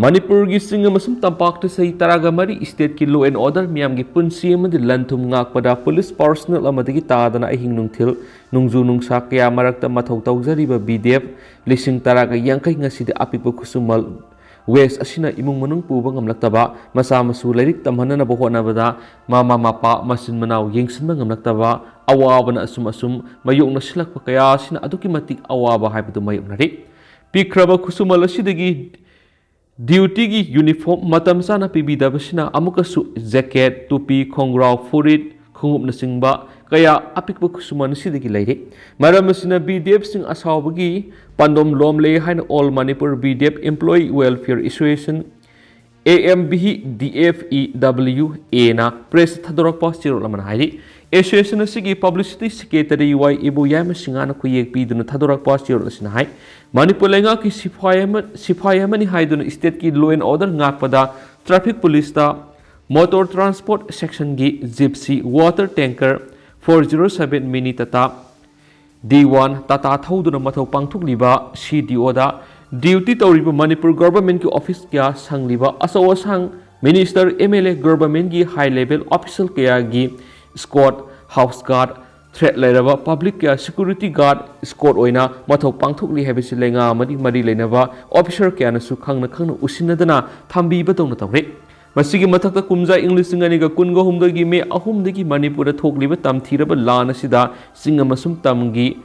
ꯃꯅꯤꯄꯨꯔꯒꯤ ꯆꯤꯡ ꯑꯃꯁꯨꯡ ꯇꯝꯄꯥꯛꯇ ꯆꯍꯤ ꯇꯔꯥꯒ ꯃꯔꯤ stateꯀꯤ law and order, ꯃꯤꯌꯥꯝꯒꯤ ꯄꯨꯟꯁꯤ ꯑꯃꯗꯤ ꯂꯟ ꯊꯨꯝ ꯉꯥꯛꯄꯗ ꯄꯨꯂꯤꯁ personnel ꯑꯃꯗꯒꯤ ꯇꯥꯗꯅ ꯑꯍꯤꯡ ꯅꯨꯡꯊꯤꯜ, ꯅꯣꯡꯖꯨ ꯅꯨꯡꯁꯥ ꯀꯌꯥ ꯃꯔꯛꯇ ꯃꯊꯧ ꯇꯧꯖꯔꯤꯕ ꯕꯤ ꯗꯤ ꯑꯦꯐ ꯂꯤꯁꯤꯡ ꯇꯔꯥꯒ ꯌꯥꯡꯈꯩ ꯉꯁꯤꯗꯤ ꯑꯄꯤꯛꯄ ꯈꯨꯠꯁꯨꯃꯟ wage ꯑꯁꯤꯅ ꯏꯃꯨꯡ ꯃꯅꯨꯡ ꯄꯨꯕ ꯉꯝꯂꯛꯇꯕ, ꯃꯆꯥ ꯃꯁꯨ ꯂꯥꯏꯔꯤꯛ ꯇꯝꯍꯟꯅꯅꯕ ꯍꯣꯠꯅꯕꯗ ꯃꯃꯥ ꯃꯄꯥ ꯃꯆꯤꯟ ꯃꯅꯥꯎ ꯌꯦꯡꯁꯤꯟꯕ ꯉꯝꯂꯛꯇꯕ, ꯑꯋꯥꯕꯅ ꯑꯁꯨꯝ ꯑꯁꯨꯝ ꯃꯥꯌꯣꯛꯅꯁꯤꯜꯂꯛꯄ ꯀꯌꯥ ꯑꯁꯤꯅ ꯑꯗꯨꯛꯀꯤ ꯃꯇꯤꯛ ꯑꯋꯥꯕ ꯍꯥꯏꯕꯗꯨ ꯃꯥꯌꯣꯛꯅꯔꯤ꯫ ꯄꯤꯛꯈ꯭ꯔꯕ ꯈꯨꯠꯁꯨꯃꯟ ꯑꯁꯤꯗꯒꯤ ꯗ꯭ꯌꯨꯇꯤꯒꯤ ꯌꯨꯅꯤꯐꯣꯔꯝ ꯃꯇꯝ ꯆꯥꯅ ꯄꯤꯕꯤꯗꯕꯁꯤꯅ ꯑꯃꯨꯛꯀꯁꯨ ꯖꯦꯀꯦꯠ, ꯇꯨꯄꯤ, ꯈꯣꯡꯒ꯭ꯔꯥꯎ, ꯐꯨꯔꯤꯠ, ꯈꯣꯡꯎꯞꯅꯆꯤꯡꯕ ꯀꯌꯥ ꯑꯄꯤꯛꯄ ꯈꯨꯠꯁꯨꯃꯟ ꯑꯁꯤꯗꯒꯤ ꯂꯩꯔꯤ꯫ ꯃꯔꯝ ꯑꯁꯤꯅ ꯕꯤ ꯗꯤ ꯑꯦꯐꯁꯤꯡ ꯑꯁꯥꯎꯕꯒꯤ ꯄꯥꯟꯗꯝ ꯂꯣꯝꯂꯦ ꯍꯥꯏꯅ All Manipur B D F Employee Welfare Association, A M B D F E W A ꯅ ꯄ꯭ꯔꯦꯁꯇ ꯊꯥꯗꯣꯔꯛꯄ ꯆꯦꯔꯣꯜ ꯑꯃꯅ ꯍꯥꯏꯔꯤ꯫ ꯑꯦꯁꯣꯁꯤꯌꯦꯁꯟ ꯑꯁꯤꯒꯤ ꯄꯕ꯭ꯂꯤꯁꯤꯇꯤ ꯁꯦꯀ꯭ꯔꯦꯇꯔꯤ ꯋꯥꯏ ꯏꯕꯣꯌꯥꯏꯃ ꯁꯤꯡꯍꯅ ꯈꯨꯌꯦꯛ ꯄꯤꯗꯨꯅ ꯊꯥꯗꯣꯔꯛꯄ ꯆꯦꯔꯣꯜ ꯑꯁꯤꯅ ꯍꯥꯏ, ꯃꯅꯤꯄꯨꯔ ꯂꯩꯉꯥꯛꯀꯤ ꯁꯤꯐꯥꯏ ꯑꯃ, ꯁꯤꯐꯥꯏ ꯑꯃꯅꯤ ꯍꯥꯏꯗꯨꯅ ꯁ꯭ꯇꯦꯠꯀꯤ law and order ꯉꯥꯛꯄꯗ ꯇ꯭ꯔꯥꯐꯤꯛ ꯄꯨꯂꯤꯁꯇ ꯃꯣꯇꯣꯔ ꯇ꯭ꯔꯥꯟꯁꯄꯣꯔꯠ ꯁꯦꯛꯁꯟꯒꯤ ꯖꯤꯞꯁꯤ, water tanker, four zero seven mini Tata, D one Tata ꯊꯧꯗꯨꯅ ꯃꯊꯧ ꯄꯥꯡꯊꯣꯛꯂꯤꯕ ꯁꯤ ꯗꯤ ꯑꯣꯗ ꯗ꯭ꯌꯨꯇꯤ ꯇꯧꯔꯤꯕ ꯃꯅꯤꯄꯨꯔ ꯒꯚꯔꯟꯃꯦꯟꯠꯀꯤ ꯑꯣꯐꯤꯁ ꯀꯌꯥ ꯁꯪꯂꯤꯕ ꯑꯆꯧ ꯑꯁꯥꯡ, ꯃꯤꯅꯤꯁꯇꯔ, ꯑꯦꯝ ꯑꯦꯜ ꯑꯦ, ꯒꯚꯔꯟꯃꯦꯟꯠꯀꯤ ꯍꯥꯏ ꯂꯦꯚꯦꯜ ꯑꯣꯐꯤꯁꯤꯌꯦꯜ ꯀꯌꯥꯒꯤ ꯁ꯭ꯀꯣꯠ, ꯍꯥꯎꯁ ꯒꯥꯔꯗ, ꯊ꯭ꯔꯦꯠ ꯂꯩꯔꯕ ꯄꯕ꯭ꯂꯤꯛ ꯀꯌꯥ ꯁꯦꯀ꯭ꯌꯨꯔꯤꯇꯤ ꯒꯥꯔꯗ, ꯁ꯭ꯀꯣꯠ ꯑꯣꯏꯅ ꯃꯊꯧ ꯄꯥꯡꯊꯣꯛꯂꯤ ꯍꯥꯏꯕꯁꯤ ꯂꯩꯉꯥꯛ ꯑꯃꯗꯤ ꯃꯔꯤ ꯂꯩꯅꯕ ꯑꯣꯐꯤꯁꯔ ꯀꯌꯥꯅꯁꯨ ꯈꯪꯅ ꯈꯪꯅ ꯎꯁꯤꯟꯅꯗꯅ ꯊꯝꯕꯤꯕꯗꯧꯅ ꯇꯧꯔꯦ꯫ ꯃꯁꯤꯒꯤ ꯃꯊꯛꯇ ꯀꯨꯝꯖꯥ ꯏꯪ ꯂꯤꯁꯤꯡ ꯑꯅꯤꯒ ꯀꯨꯟꯒ ꯍꯨꯝꯗꯣꯏꯒꯤ ꯃꯦ ꯑꯍꯨꯝꯗꯒꯤ ꯃꯅꯤꯄꯨꯔꯗ ꯊꯣꯛꯂꯤꯕ ꯇꯝꯊꯤꯔꯕ ꯂꯥꯟ ꯑꯁꯤꯗ ꯆꯤꯡ ꯑꯃꯁꯨꯡ ꯇꯝꯒꯤ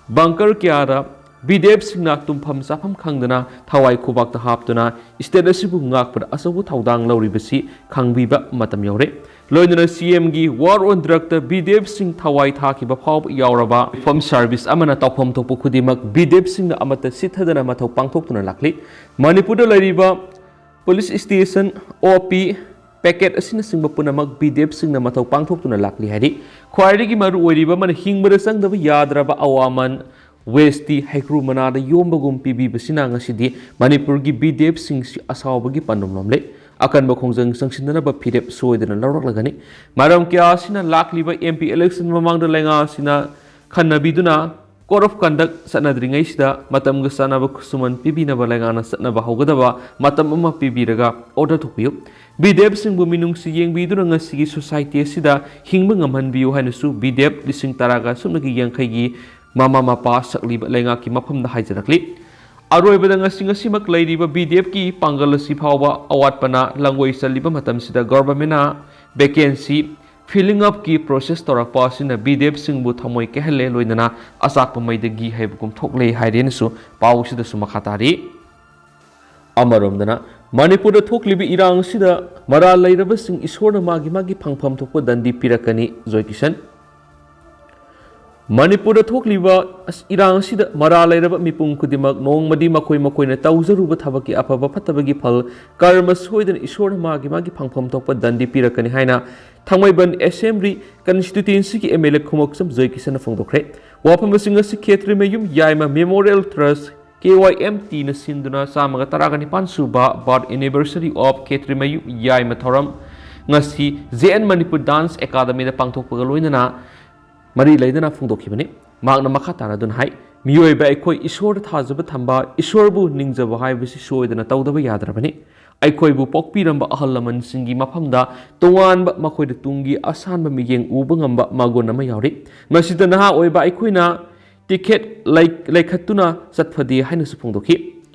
ꯕꯪꯀꯔ ꯀꯌꯥꯗ ꯕꯤ ꯗꯤ ꯑꯦꯐꯁꯤꯡꯅ ꯇꯨꯝꯐꯝ ꯆꯥꯐꯝ ꯈꯪꯗꯅ ꯊꯋꯥꯏ ꯈꯨꯕꯥꯛꯇ ꯍꯥꯞꯇꯨꯅ ꯁ꯭ꯇꯦꯠ ꯑꯁꯤꯕꯨ ꯉꯥꯛꯄꯗ ꯑꯆꯧꯕ ꯊꯧꯗꯥꯡ ꯂꯧꯔꯤꯕꯁꯤ ꯈꯪꯕꯤꯕ ꯃꯇꯝ ꯌꯧꯔꯦ꯫ ꯂꯣꯏꯅꯅ ꯁꯤ ꯑꯦꯝꯒꯤ War on Drugꯇ ꯕꯤ ꯗꯤ ꯑꯦꯐꯁꯤꯡ ꯊꯋꯥꯏ ꯊꯥꯈꯤꯕ ꯐꯥꯎꯕ ꯌꯥꯎꯔꯕ ꯔꯤꯐꯣꯔꯝ ꯁꯥꯔꯚꯤꯁ ꯑꯃꯅ ꯇꯧꯐꯝ ꯊꯣꯛꯄ ꯈꯨꯗꯤꯡꯃꯛ ꯕꯤ ꯗꯤ ꯑꯦꯐꯁꯤꯡꯅ ꯑꯃꯠꯇ ꯆꯤꯠꯊꯗꯅ ꯃꯊꯧ ꯄꯥꯡꯊꯣꯛꯇꯨꯅ ꯂꯥꯛꯂꯤ꯫ ꯃꯅꯤꯄꯨꯔꯗ ꯂꯩꯔꯤꯕ ꯄꯨꯂꯤꯁ ꯁ꯭ꯇꯦꯁꯟ, ꯑꯣ ꯄꯤ, ꯄꯦꯀꯦꯠ ꯑꯁꯤꯅꯆꯤꯡꯕ ꯄꯨꯝꯅꯃꯛ ꯕꯤ ꯗꯤ ꯑꯦꯐꯁꯤꯡꯅ ꯃꯊꯧ ꯄꯥꯡꯊꯣꯛꯇꯨꯅ ꯂꯥꯛꯂꯤ ꯍꯥꯏꯔꯤ꯫ ꯈ꯭ꯋꯥꯏꯗꯒꯤ ꯃꯔꯨ ꯑꯣꯏꯔꯤꯕ ꯑꯃꯅ ꯍꯤꯡꯕꯗ ꯆꯪꯗꯕ ꯌꯥꯗ꯭ꯔꯕ ꯑꯋꯥꯃꯟ, ꯋꯦꯁꯇꯤ ꯍꯩꯀ꯭ꯔꯨ ꯃꯅꯥꯗ ꯌꯣꯝꯕꯒꯨꯝ ꯄꯤꯕꯤꯕꯁꯤꯅ ꯉꯁꯤꯗꯤ ꯃꯅꯤꯄꯨꯔꯒꯤ ꯕꯤ ꯗꯤ ꯑꯦꯐꯁꯤꯡꯁꯤ ꯑꯁꯥꯎꯕꯒꯤ ꯄꯥꯟꯗꯝ ꯂꯣꯝꯂꯦ꯫ ꯑꯀꯟꯕ ꯈꯣꯡꯖꯪ ꯆꯪꯁꯤꯟꯅꯅꯕ ꯐꯤꯔꯦꯞ ꯁꯣꯏꯗꯅ ꯂꯧꯔꯛꯂꯒꯅꯤ꯫ ꯃꯔꯝ ꯀꯌꯥ ꯑꯁꯤꯅ ꯂꯥꯛꯂꯤꯕ ꯑꯦꯝ ꯄꯤ ꯏꯂꯦꯛꯁꯟ ꯃꯃꯥꯡꯗ ꯂꯩꯉꯥꯛ ꯑꯁꯤꯅ ꯈꯟꯅꯕꯤꯗꯨꯅ Code of Conduct ꯆꯠꯅꯗ꯭ꯔꯤꯉꯩꯁꯤꯗ ꯃꯇꯝꯒ ꯆꯥꯟꯅꯕ ꯈꯨꯠꯁꯨꯃꯟ ꯄꯤꯕꯤꯅꯕ ꯂꯩꯉꯥꯛꯅ ꯆꯠꯅꯕ ꯍꯧꯒꯗꯕ ꯃꯇꯝ ꯑꯃ ꯄꯤꯕꯤꯔꯒ ꯑꯣꯔꯗꯔ ꯊꯣꯛꯄꯤꯌꯨ꯫ ꯕꯤ ꯗꯤ ꯑꯦꯐꯁꯤꯡꯕꯨ ꯃꯤꯅꯨꯡꯁꯤ ꯌꯦꯡꯕꯤꯗꯨꯅ ꯉꯁꯤꯒꯤ ꯁꯣꯁꯥꯏꯇꯤ ꯑꯁꯤꯗ ꯍꯤꯡꯕ ꯉꯝꯍꯟꯕꯤꯌꯨ ꯍꯥꯏꯅꯁꯨ ꯕꯤ ꯗꯤ ꯑꯦꯐ ꯂꯤꯁꯤꯡ ꯇꯔꯥꯒ ꯁꯨꯞꯅꯒꯤ ꯌꯥꯡꯈꯩꯒꯤ ꯃꯃꯥ ꯃꯄꯥ ꯁꯛꯂꯤꯕ ꯂꯩꯉꯥꯛꯀꯤ ꯃꯐꯝꯗ ꯍꯥꯏꯖꯔꯛꯂꯤ꯫ ꯑꯔꯣꯏꯕꯗ ꯉꯁꯤ ꯉꯁꯤꯃꯛ ꯂꯩꯔꯤꯕ ꯕꯤ ꯗꯤ ꯑꯦꯐꯀꯤ ꯄꯥꯡꯒꯜ ꯑꯁꯤ ꯐꯥꯎꯕ ꯑꯋꯥꯠꯄꯅ ꯂꯪꯒꯣꯏ ꯆꯜꯂꯤꯕ ꯃꯇꯝꯁꯤꯗ ꯒꯣꯚꯔꯟꯃꯦꯟꯠꯅ ꯚꯦꯀꯦꯟꯁꯤ ꯐꯤꯂꯤꯡ ꯑꯞꯀꯤ ꯄ꯭ꯔꯣꯁꯦꯁ ꯇꯧꯔꯛꯄ ꯑꯁꯤꯅ ꯕꯤ ꯗꯤ ꯑꯦꯐꯁꯤꯡꯕꯨ ꯊꯃꯣꯏ ꯀꯥꯏꯍꯜꯂꯦ, ꯂꯣꯏꯅꯅ ꯑꯆꯥꯛꯄ ꯃꯩꯗꯒꯤ ꯍꯩꯕꯒꯨꯝ ꯊꯣꯛꯂꯦ ꯍꯥꯏꯔꯦꯅꯁꯨ ꯄꯥꯎ ꯑꯁꯤꯗꯁꯨ ꯃꯈꯥ ꯇꯥꯔꯤ꯫ ꯑꯃꯔꯣꯝꯗꯅ, ꯃꯅꯤꯄꯨꯔꯗ ꯊꯣꯛꯂꯤꯕ ꯏꯔꯥꯡ ꯑꯁꯤꯗ ꯃꯔꯥꯜ ꯂꯩꯔꯕꯁꯤꯡ ꯏꯁꯣꯔꯅ ꯃꯥꯒꯤ ꯃꯥꯒꯤ ꯐꯪꯐꯝ ꯊꯣꯛꯄ ꯗꯟꯗꯤ ꯄꯤꯔꯛꯀꯅꯤ, ꯖꯣꯏ ꯀꯤꯁꯟ꯫ ꯃꯅꯤꯄꯨꯔꯗ ꯊꯣꯛꯂꯤꯕ ꯑꯁ-, ꯏꯔꯥꯡ ꯑꯁꯤꯗ ꯃꯔꯥꯜ ꯂꯩꯔꯕ ꯃꯤꯄꯨꯝ ꯈꯨꯗꯤꯡꯃꯛ ꯅꯣꯡꯃꯗꯤ ꯃꯈꯣꯏ ꯃꯈꯣꯏꯅ ꯇꯧꯖꯔꯨꯕ ꯊꯕꯛꯀꯤ ꯑꯐꯕ ꯐꯠꯇꯕꯒꯤ ꯐꯜ ꯀꯔꯃ ꯁꯣꯏꯗꯅ ꯏꯁꯣꯔꯅ ꯃꯥꯒꯤ ꯃꯥꯒꯤ ꯐꯪꯐꯝ ꯊꯣꯛꯄ ꯗꯟꯗꯤ ꯄꯤꯔꯛꯀꯅꯤ ꯍꯥꯏꯅ ꯊꯥꯡꯃꯩꯕꯟ ꯑꯦꯁꯦꯝꯕ꯭ꯂꯤ ꯀꯟꯁꯇꯤꯇ꯭ꯋꯦꯟꯁꯤꯒꯤ ꯑꯦꯝ ꯑꯦꯜ ꯑꯦ ꯈꯨꯃꯛꯆꯝ ꯖꯣꯏ ꯀꯤꯁꯟꯅ ꯐꯣꯡꯗꯣꯛꯈ꯭ꯔꯦ꯫ ꯋꯥꯐꯝꯁꯤꯡ ꯑꯁꯤ ꯈꯦꯇ꯭ꯔꯤꯃꯌꯨꯝ ꯌꯥꯏꯃ ꯃꯦꯃꯣꯔꯤꯌꯦꯜ ꯇ꯭ꯔꯁ, ꯀꯦ ꯋꯥꯏ ꯑꯦꯝ ꯇꯤꯅ ꯁꯤꯟꯗꯨꯅ ꯆꯥꯝꯃꯒ ꯇꯔꯥꯒ ꯅꯤꯄꯥꯟ ꯁꯨꯕ Birth Anniversary of ꯈꯦꯇ꯭ꯔꯤꯃꯌꯨꯝ ꯌꯥꯏꯃ ꯊꯧꯔꯝ ꯉꯁꯤ ꯖꯦ ꯑꯦꯟ ꯃꯅꯤꯄꯨꯔ ꯗꯥꯟꯁ ꯑꯦꯀꯥꯗꯃꯤꯗ ꯄꯥꯡꯊꯣꯛꯄꯒ ꯂꯣꯏꯅꯅ ꯃꯔꯤ ꯂꯩꯅꯅ ꯐꯣꯡꯗꯣꯛꯈꯤꯕꯅꯤ꯫ ꯃꯍꯥꯛꯅ ꯃꯈꯥ ꯇꯥꯅ ꯑꯗꯨꯅ ꯍꯥꯏ, "ꯃꯤꯑꯣꯏꯕ ꯑꯩꯈꯣꯏ ꯏꯁꯣꯔꯗ ꯊꯥꯖꯕ ꯊꯝꯕ, ꯏꯁꯣꯔꯕꯨ ꯅꯤꯡꯖꯕ ꯍꯥꯏꯕꯁꯤ ꯁꯣꯏꯗꯅ ꯇꯧꯗꯕ ꯌꯥꯗ꯭ꯔꯕꯅꯤ꯫ ꯑꯩꯈꯣꯏꯕꯨ ꯄꯣꯛꯄꯤꯔꯝꯕ ꯑꯍꯜ ꯂꯃꯟꯁꯤꯡꯒꯤ ꯃꯐꯝꯗ ꯇꯣꯉꯥꯟꯕ, ꯃꯈꯣꯏꯗ ꯇꯨꯡꯒꯤ ꯑꯁꯥꯟꯕ ꯃꯤꯠꯌꯦꯡ ꯎꯕ ꯉꯝꯕ ꯃꯒꯨꯟ ꯑꯃ ꯌꯥꯎꯔꯤ꯫ ꯃꯁꯤꯗ ꯅꯍꯥ ꯑꯣꯏꯕ ꯑꯩꯈꯣꯏꯅ ꯇꯤꯀꯦꯠ ꯂꯩ-, ꯂꯩꯈꯠꯇꯨꯅ ꯆꯠꯐꯗꯦ" ꯍꯥꯏꯅꯁꯨ ꯐꯣꯡꯗꯣꯛꯈꯤ꯫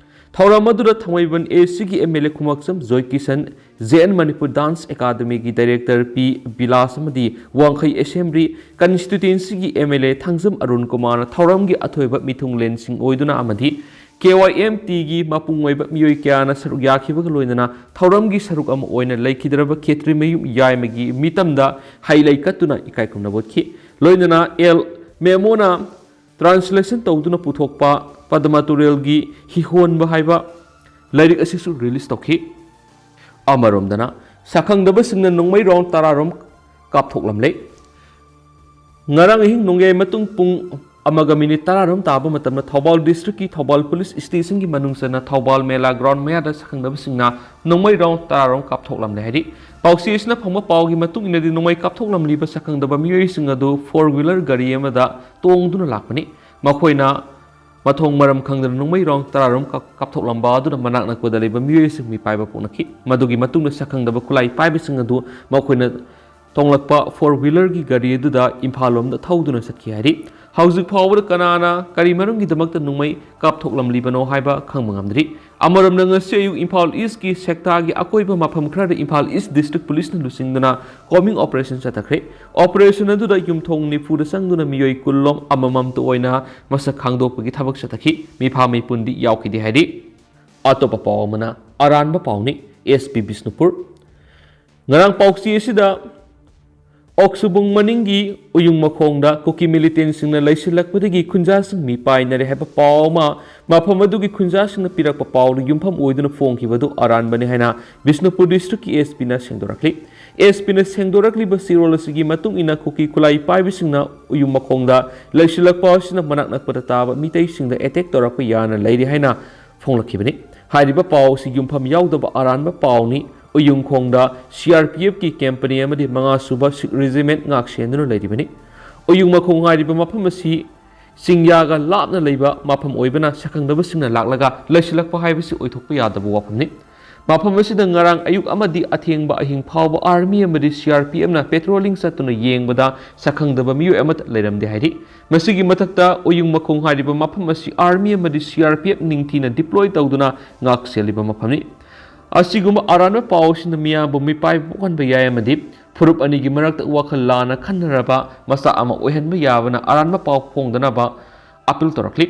ꯊꯧꯔꯝ ꯑꯗꯨꯗ ꯊꯥꯡꯃꯩꯕꯟ ꯑꯦ ꯁꯤꯒꯤ M L A Khumukcham Joykishan, J N Manipur dance ꯑꯦꯀꯥꯗꯃꯤꯒꯤ ꯗꯥꯏꯔꯦꯛꯇꯔ ꯄꯤ ꯕꯤꯂꯥꯁ ꯑꯃꯗꯤ ꯋꯥꯡꯈꯩ ꯑꯦꯁꯦꯝꯕ꯭ꯂꯤ ꯀꯟꯁꯇꯤꯇ꯭ꯋꯦꯟꯁꯤꯒꯤ M L A Thangjam Arun ꯀꯨꯃꯥꯔꯅ ꯊꯧꯔꯝꯒꯤ ꯑꯊꯣꯏꯕ ꯃꯤꯊꯨꯡꯂꯦꯟꯁꯤꯡ ꯑꯣꯏꯗꯨꯅ ꯑꯃꯗꯤ ꯀꯦ ꯋꯥꯏ ꯑꯦꯝ ꯇꯤꯒꯤ ꯃꯄꯨꯡ ꯑꯣꯏꯕ ꯃꯤꯑꯣꯏ ꯀꯌꯥꯅ ꯁꯔꯨꯛ ꯌꯥꯈꯤꯕꯒ ꯂꯣꯏꯅꯅ ꯊꯧꯔꯝꯒꯤ ꯁꯔꯨꯛ ꯑꯃ ꯑꯣꯏꯅ ꯂꯩꯈꯤꯗ꯭ꯔꯕ ꯈꯦꯇ꯭ꯔꯤꯃꯌꯨꯝ ꯌꯥꯏꯃꯒꯤ ꯃꯤꯇꯝꯗ ꯍꯩ ꯂꯩ ꯀꯠꯇꯨꯅ ꯏꯀꯥꯏ ꯈꯨꯝꯅꯕ ꯎꯠꯈꯤ꯫ ꯂꯣꯏꯅꯅ ꯑꯦꯜ ꯃꯦꯃꯣꯅ ꯇ꯭ꯔꯥꯟꯁꯂꯦꯁꯟ ꯇꯧꯗꯨꯅ ꯄꯨꯊꯣꯛꯄ ꯄꯗꯃ ꯇꯨꯔꯦꯜꯒꯤ ꯍꯤꯍꯣꯟꯕ ꯍꯥꯏꯕ ꯂꯥꯏꯔꯤꯛ ꯑꯁꯤꯁꯨ ꯔꯤꯂꯤꯁ ꯇꯧꯈꯤ꯫ ꯑꯃꯔꯣꯝꯗꯅ, ꯁꯛꯈꯪꯗꯕꯁꯤꯡꯅ ꯅꯣꯡꯃꯩ ꯔꯥꯎꯟ ꯇꯔꯥꯔꯣꯝ ꯀꯥꯞꯊꯣꯛꯂꯝꯂꯦ꯫ ꯉꯔꯥꯡ ꯑꯍꯤꯡ ꯅꯣꯡꯌꯥꯏ ꯃꯇꯨꯡ ꯄꯨꯡ ꯑꯃꯒ ꯃꯤꯅꯤꯠ ꯇꯔꯥꯔꯣꯝ ꯇꯥꯕ ꯃꯇꯝꯗ ꯊꯧꯕꯥꯜ ꯗꯤꯁꯇ꯭ꯔꯤꯛꯀꯤ ꯊꯧꯕꯥꯜ ꯄꯨꯂꯤꯁ ꯁ꯭ꯇꯦꯁꯟꯒꯤ ꯃꯅꯨꯡ ꯆꯟꯅ ꯊꯧꯕꯥꯜ ꯃꯦꯂꯥ ꯒ꯭ꯔꯥꯎꯟ ꯃꯌꯥꯗ ꯁꯛꯈꯪꯗꯕꯁꯤꯡꯅ ꯅꯣꯡꯃꯩ ꯔꯥꯎꯟ ꯇꯔꯥꯔꯣꯝ ꯀꯥꯞꯊꯣꯛꯂꯝꯂꯦ ꯍꯥꯏꯔꯤ꯫ ꯄꯥꯎꯆꯦ ꯑꯁꯤꯅ ꯐꯪꯕ ꯄꯥꯎꯒꯤ ꯃꯇꯨꯡ ꯏꯟꯅꯗꯤ, ꯅꯣꯡꯃꯩ ꯀꯥꯞꯊꯣꯛꯂꯝꯂꯤꯕ ꯁꯛꯈꯪꯗꯕ ꯃꯤꯑꯣꯏꯁꯤꯡ ꯑꯗꯨ ꯐꯣꯔ ꯋꯤꯂꯔ ꯒꯥꯔꯤ ꯑꯃꯗ ꯇꯣꯡꯗꯨꯅ ꯂꯥꯛꯄꯅꯤ꯫ ꯃꯈꯣꯏꯅ ꯃꯊꯣꯡ ꯃꯔꯝ ꯈꯪꯗꯅ ꯅꯣꯡꯃꯩ ꯔꯥꯎꯟ ꯇꯔꯥꯔꯣꯝ ꯀꯥꯞ-, ꯀꯥꯞꯊꯣꯛꯂꯝꯕ ꯑꯗꯨꯅ ꯃꯅꯥꯛ ꯅꯛꯄꯗ ꯂꯩꯕ ꯃꯤꯑꯣꯏꯁꯤꯡ ꯃꯤꯄꯥꯏꯕ ꯄꯣꯛꯅꯈꯤ꯫ ꯃꯗꯨꯒꯤ ꯃꯇꯨꯡꯗ ꯁꯛꯈꯪꯗꯕ ꯈꯨꯠꯂꯥꯏ ꯄꯥꯏꯕꯁꯤꯡ ꯑꯗꯨ ꯃꯈꯣꯏꯅ ꯇꯣꯡꯂꯛꯄ ꯐꯣꯔ ꯋꯤꯂꯔꯒꯤ ꯒꯥꯔꯤ ꯑꯗꯨꯗ ꯏꯝꯐꯥꯜ ꯂꯣꯝꯗ ꯊꯧꯗꯨꯅ ꯆꯠꯈꯤ ꯍꯥꯏꯔꯤ꯫ ꯍꯧꯖꯤꯛ ꯐꯥꯎꯕꯗ ꯀꯅꯥꯅ ꯀꯔꯤ ꯃꯔꯝꯒꯤꯗꯃꯛꯇ ꯅꯣꯡꯃꯩ ꯀꯥꯞꯊꯣꯛꯂꯝꯂꯤꯕꯅꯣ ꯍꯥꯏꯕ ꯈꯪꯕ ꯉꯝꯗ꯭ꯔꯤ꯫ ꯑꯃꯔꯣꯝꯗ, ꯉꯁꯤ ꯑꯌꯨꯛ ꯏꯝꯐꯥꯜ ꯏꯁꯀꯤ ꯁꯦꯛꯇꯥꯒꯤ ꯑꯀꯣꯏꯕ ꯃꯐꯝ ꯈꯔꯗ ꯏꯝꯐꯥꯜ ꯏꯁ ꯗꯤꯁꯇ꯭ꯔꯤꯛ ꯄꯨꯂꯤꯁꯅ ꯂꯨꯆꯤꯡꯗꯨꯅ ꯀꯣꯝꯕꯤꯡ ꯑꯣꯄꯔꯦꯁꯟ ꯆꯠꯊꯈ꯭ꯔꯦ꯫ ꯑꯣꯄꯔꯦꯁꯟ ꯑꯗꯨꯗ ꯌꯨꯝꯊꯣꯡ ꯅꯤꯐꯨꯗ ꯆꯪꯗꯨꯅ ꯃꯤꯑꯣꯏ ꯀꯨꯟꯂꯣꯝ ꯑꯃꯃꯝꯇ ꯑꯣꯏꯅ ꯃꯁꯛ ꯈꯪꯗꯣꯛꯄꯒꯤ ꯊꯕꯛ ꯆꯠꯊꯈꯤ꯫ ꯃꯤꯐꯥ ꯃꯤꯄꯨꯟꯗꯤ ꯌꯥꯎꯈꯤꯗꯦ ꯍꯥꯏꯔꯤ꯫ ꯑꯇꯣꯞꯄ ꯄꯥꯎ ꯑꯃꯅ ꯑꯔꯥꯟꯕ ꯄꯥꯎꯅꯤ, ꯑꯦꯁ ꯄꯤ ꯕꯤꯁꯅꯨꯄꯨꯔ꯫ ꯉꯔꯥꯡ ꯄꯥꯎꯆꯦ ꯑꯁꯤꯗ ꯑꯣꯛꯁꯨꯕꯨꯡ ꯃꯅꯤꯡꯒꯤ ꯎꯌꯨꯡ ꯃꯈꯣꯡꯗ ꯀꯨꯀꯤ ꯃꯤꯂꯤꯇꯦꯟꯁꯤꯡꯅ ꯂꯩꯁꯤꯜꯂꯛꯄꯗꯒꯤ ꯈꯨꯟꯖꯥꯁꯤꯡ ꯃꯤꯄꯥꯏꯅꯔꯦ ꯍꯥꯏꯕ ꯄꯥꯎ ꯑꯃ ꯃꯐꯝ ꯑꯗꯨꯒꯤ ꯈꯨꯟꯖꯥꯁꯤꯡꯅ ꯄꯤꯔꯛꯄ ꯄꯥꯎꯗ ꯌꯨꯝꯐꯝ ꯑꯣꯏꯗꯨꯅ ꯐꯣꯡꯈꯤꯕ ꯑꯗꯨ ꯑꯔꯥꯟꯕꯅꯤ ꯍꯥꯏꯅ ꯕꯤꯁꯅꯨꯄꯨꯔ ꯗꯤꯁꯇ꯭ꯔꯤꯛꯀꯤ ꯑꯦꯁ ꯄꯤꯅ ꯁꯦꯡꯗꯣꯔꯛꯂꯤ꯫ ꯑꯦꯁ ꯄꯤꯅ ꯁꯦꯡꯗꯣꯔꯛꯂꯤꯕ ꯆꯦꯔꯣꯜ ꯑꯁꯤꯒꯤ ꯃꯇꯨꯡ ꯏꯟꯅ ꯀꯨꯀꯤ ꯈꯨꯠꯂꯥꯏ ꯄꯥꯏꯕꯁꯤꯡꯅ ꯎꯌꯨꯡ ꯃꯈꯣꯡꯗ ꯂꯩꯁꯤꯜꯂꯛꯄ ꯑꯁꯤꯅ ꯃꯅꯥꯛ ꯅꯛꯄꯗ ꯇꯥꯕ ꯃꯤꯇꯩꯁꯤꯡꯗ ꯑꯦꯇꯦꯛ ꯇꯧꯔꯛꯄ ꯌꯥꯅ ꯂꯩꯔꯤ ꯍꯥꯏꯅ ꯐꯣꯡꯂꯛꯈꯤꯕꯅꯤ꯫ ꯍꯥꯏꯔꯤꯕ ꯄꯥꯎ ꯑꯁꯤ ꯌꯨꯝꯐꯝ ꯌꯥꯎꯗꯕ ꯑꯔꯥꯟꯕ ꯄꯥꯎꯅꯤ꯫ ꯎꯌꯨꯡꯈꯣꯡꯗ ꯁꯤ ꯑꯥꯔ ꯄꯤ ꯑꯦꯐꯀꯤ ꯀꯦꯝꯄꯅꯤ ꯑꯃꯗꯤ ꯃꯉꯥ ꯁꯨꯕ ꯁꯤꯈ ꯔꯦꯖꯤꯃꯦꯟꯠ ꯉꯥꯛ ꯁꯦꯟꯗꯨꯅ ꯂꯩꯔꯤꯕꯅꯤ꯫ ꯎꯌꯨꯡ ꯃꯈꯣꯡ ꯍꯥꯏꯔꯤꯕ ꯃꯐꯝ ꯑꯁꯤ ꯆꯤꯡꯌꯥꯒ ꯂꯥꯞꯅ ꯂꯩꯕ ꯃꯐꯝ ꯑꯣꯏꯕꯅ ꯁꯛꯈꯪꯗꯕꯁꯤꯡꯅ ꯂꯥꯛꯂꯒ ꯂꯩꯁꯤꯜꯂꯛꯄ ꯍꯥꯏꯕꯁꯤ ꯑꯣꯏꯊꯣꯛꯄ ꯌꯥꯗꯕ ꯋꯥꯐꯝꯅꯤ꯫ ꯃꯐꯝ ꯑꯁꯤꯗ ꯉꯔꯥꯡ ꯑꯌꯨꯛ ꯑꯃꯗꯤ ꯑꯊꯦꯡꯕ ꯑꯍꯤꯡ ꯐꯥꯎꯕ ꯑꯥꯔꯃꯤ ꯑꯃꯗꯤ ꯁꯤ ꯑꯥꯔ ꯄꯤ ꯑꯦꯐꯅ ꯄꯦꯇ꯭ꯔꯣꯂꯤꯡ ꯆꯠꯇꯨꯅ ꯌꯦꯡꯕꯗ ꯁꯛꯈꯪꯗꯕ ꯃꯤꯑꯣꯏ ꯑꯃꯠꯇ ꯂꯩꯔꯝꯗꯦ ꯍꯥꯏꯔꯤ꯫ ꯃꯁꯤꯒꯤ ꯃꯊꯛꯇ ꯎꯌꯨꯡ ꯃꯈꯣꯡ ꯍꯥꯏꯔꯤꯕ ꯃꯐꯝ ꯑꯁꯤ ꯑꯥꯔꯃꯤ ꯑꯃꯗꯤ ꯁꯤ ꯑꯥꯔ ꯄꯤ ꯑꯦꯐ ꯅꯤꯡꯊꯤꯅ ꯗꯤꯄ꯭ꯂꯣꯏ ꯇꯧꯗꯨꯅ ꯉꯥꯛ ꯁꯦꯜꯂꯤꯕ ꯃꯐꯝꯅꯤ꯫ ꯑꯁꯤꯒꯨꯝꯕ ꯑꯔꯥꯟꯕ ꯄꯥꯎ ꯑꯁꯤꯅ ꯃꯤꯌꯥꯝꯕꯨ ꯃꯤꯄꯥꯏꯕ ꯄꯣꯛꯍꯟꯕ ꯌꯥꯏ ꯑꯃꯗꯤ ꯐꯨꯔꯨꯞ ꯑꯅꯤꯒꯤ ꯃꯔꯛꯇ ꯋꯥꯈꯜ ꯂꯥꯟꯅ ꯈꯟꯅꯔꯕ ꯃꯆꯥꯛ ꯑꯃ ꯑꯣꯏꯍꯟꯕ ꯌꯥꯕꯅ ꯑꯔꯥꯟꯕ ꯄꯥꯎ ꯐꯣꯡꯗꯅꯕ ꯑꯥꯄꯤꯜ ꯇꯧꯔꯛꯂꯤ꯫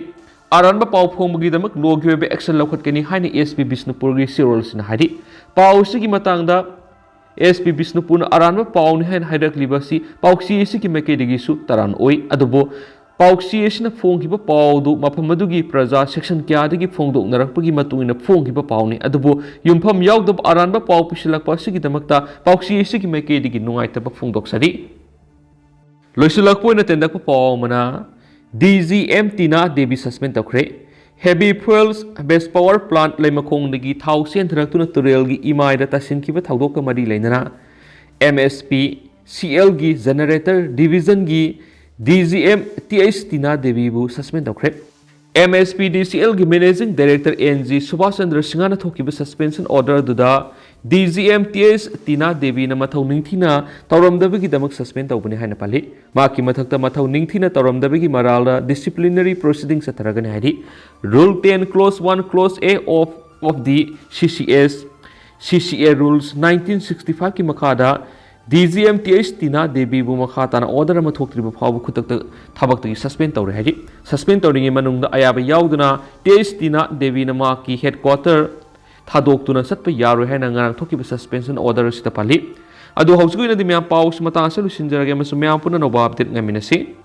ꯑꯔꯥꯟꯕ ꯄꯥꯎ ꯐꯣꯡꯕꯒꯤꯗꯃꯛ ꯂꯣꯒꯤ ꯑꯣꯏꯕ ꯑꯦꯛꯁꯟ ꯂꯧꯈꯠꯀꯅꯤ ꯍꯥꯏꯅ ꯑꯦꯁ ꯄꯤ ꯕꯤꯁꯅꯨꯄꯨꯔꯒꯤ ꯆꯦꯔꯣꯜꯁꯤꯅ ꯍꯥꯏꯔꯤ꯫ ꯄꯥꯎ ꯑꯁꯤꯒꯤ ꯃꯇꯥꯡꯗ ꯑꯦꯁ ꯄꯤ ꯕꯤꯁꯅꯨꯄꯨꯔꯅ ꯑꯔꯥꯟꯕ ꯄꯥꯎꯅꯤ ꯍꯥꯏꯅ ꯍꯥꯏꯔꯛꯂꯤꯕ ꯑꯁꯤ ꯄꯥꯎꯆꯦ ꯑꯁꯤꯒꯤ ꯃꯥꯏꯀꯩꯗꯒꯤꯁꯨ ꯇꯔꯥꯟ ꯑꯣꯏ꯫ ꯑꯗꯨꯕꯨ ꯄꯥꯎꯆꯦ ꯑꯁꯤꯅ ꯐꯣꯡꯈꯤꯕ ꯄꯥꯎ ꯑꯗꯨ ꯃꯐꯝ ꯑꯗꯨꯒꯤ ꯄ꯭ꯔꯖꯥ ꯁꯦꯛꯁꯟ ꯀꯌꯥꯗꯒꯤ ꯐꯣꯡꯗꯣꯛꯅꯔꯛꯄꯒꯤ ꯃꯇꯨꯡ ꯏꯟꯅ ꯐꯣꯡꯈꯤꯕ ꯄꯥꯎꯅꯤ꯫ ꯑꯗꯨꯕꯨ ꯌꯨꯝꯐꯝ ꯌꯥꯎꯗꯕ ꯑꯔꯥꯟꯕ ꯄꯥꯎ ꯄꯤꯁꯤꯜꯂꯛꯄ ꯑꯁꯤꯒꯤꯗꯃꯛꯇ ꯄꯥꯎꯆꯦ ꯑꯁꯤꯒꯤ ꯃꯥꯏꯀꯩꯗꯒꯤ ꯅꯨꯡꯉꯥꯏꯇꯕ ꯐꯣꯡꯗꯣꯛꯆꯔꯤ꯫ ꯂꯣꯏꯁꯤꯜꯂꯛꯄ ꯑꯣꯏꯅ ꯇꯦꯟꯗꯛꯄ ꯄꯥꯎ ꯑꯃꯅ, ꯗꯤ ꯖꯤ ꯑꯦꯝ ꯇꯤꯅꯥ ꯗꯦꯕꯤ ꯁꯁꯄꯦꯟ ꯇꯧꯈ꯭ꯔꯦ꯫ ꯍꯦꯕꯤ ꯐ꯭ꯌꯨꯑꯦꯜꯁ ꯕꯦꯁ ꯄꯥꯋꯔ ꯄ꯭ꯂꯥꯟꯠ ꯂꯩꯃꯈꯣꯡꯗꯒꯤ ꯊꯥꯎ ꯆꯦꯟꯊꯔꯛꯇꯨꯅ ꯇꯨꯔꯦꯜꯒꯤ ꯏꯃꯥꯏꯗ ꯇꯥꯁꯤꯟꯈꯤꯕ ꯊꯧꯗꯣꯛꯀ ꯃꯔꯤ ꯂꯩꯅꯅ ꯑꯦꯝ ꯑꯦꯁ ꯄꯤ ꯁꯤ ꯑꯦꯜꯒꯤ ꯖꯦꯅꯔꯦꯇꯔ ꯗꯤꯕꯤꯖꯟꯒꯤ D G M T H Tina ꯗꯦꯕꯤꯕꯨ ꯁꯁꯄꯦꯟ ꯇꯧꯈ꯭ꯔꯦ꯫ M S P D C ꯑꯦꯜꯒꯤ managing director N G Subash Chandra ꯁꯤꯡꯍꯅ ꯊꯣꯛꯈꯤꯕ ꯁꯁꯄꯦꯟꯁꯟ ꯑꯣꯔꯗꯔ ꯑꯗꯨꯗ D G M T H Tina ꯗꯦꯕꯤꯅ ꯃꯊꯧ ꯅꯤꯡꯊꯤꯅ ꯇꯧꯔꯝꯗꯕꯒꯤꯗꯃꯛ ꯁꯁꯄꯦꯟ ꯇꯧꯕꯅꯤ ꯍꯥꯏꯅ ꯄꯜꯂꯤ꯫ ꯃꯍꯥꯛꯀꯤ ꯃꯊꯛꯇ ꯃꯊꯧ ꯅꯤꯡꯊꯤꯅ ꯇꯧꯔꯝꯗꯕꯒꯤ ꯃꯔꯥꯜꯗ ꯗꯤꯁꯤꯄ꯭ꯂꯤꯅꯔꯤ ꯄ꯭ꯔꯣꯁꯤꯗꯤꯡ ꯆꯠꯊꯔꯒꯅꯤ ꯍꯥꯏꯔꯤ꯫ Rule ten, Clause one, Clause A of, of the C C S, C C A Rules nineteen sixty five ꯀꯤ ꯃꯈꯥꯗ ꯗꯤ ꯖꯤ ꯑꯦꯝ ꯇꯤ ꯑꯩꯆ ꯇꯤꯅ ꯗꯦꯕꯤꯕꯨ ꯃꯈꯥ ꯇꯥꯅ ꯑꯣꯔꯗꯔ ꯑꯃ ꯊꯣꯛꯇ꯭ꯔꯤꯕ ꯐꯥꯎꯕ ꯈꯨꯗꯛꯇ ꯊꯕꯛꯇꯒꯤ ꯁꯁꯄꯦꯟ ꯇꯧꯔꯦ ꯍꯥꯏꯔꯤ꯫ ꯁꯁꯄꯦꯟ ꯇꯧꯔꯤꯉꯩ ꯃꯅꯨꯡꯗ ꯑꯌꯥꯕ ꯌꯥꯎꯗꯅ ꯇꯤ ꯑꯩꯆ ꯇꯤꯅ ꯗꯦꯕꯤꯅ ꯃꯍꯥꯛꯀꯤ ꯍꯦꯗ ꯀ꯭ꯋꯥꯇꯔ ꯊꯥꯗꯣꯛꯇꯨꯅ ꯆꯠꯄ ꯌꯥꯔꯣꯏ ꯍꯥꯏꯅ ꯉꯔꯥꯡ ꯊꯣꯛꯈꯤꯕ ꯁꯁꯄꯦꯟꯁꯟ ꯑꯣꯔꯗꯔ ꯑꯁꯤꯗ ꯄꯜꯂꯤ꯫ ꯑꯗꯨ ꯍꯧꯖꯤꯛꯀꯤ ꯑꯣꯏꯅꯗꯤ ꯃꯌꯥꯝ ꯄꯥꯎ ꯑꯁꯤ ꯃꯇꯥꯡ ꯑꯁꯤꯗ ꯂꯣꯏꯁꯤꯟꯖꯔꯒꯦ ꯑꯃꯁꯨꯡ ꯃꯌꯥꯝ ꯄꯨꯟꯅ ꯑꯅꯧꯕ ꯑꯞꯗꯦꯠ ꯉꯥꯏꯃꯤꯟꯅꯁꯤ꯫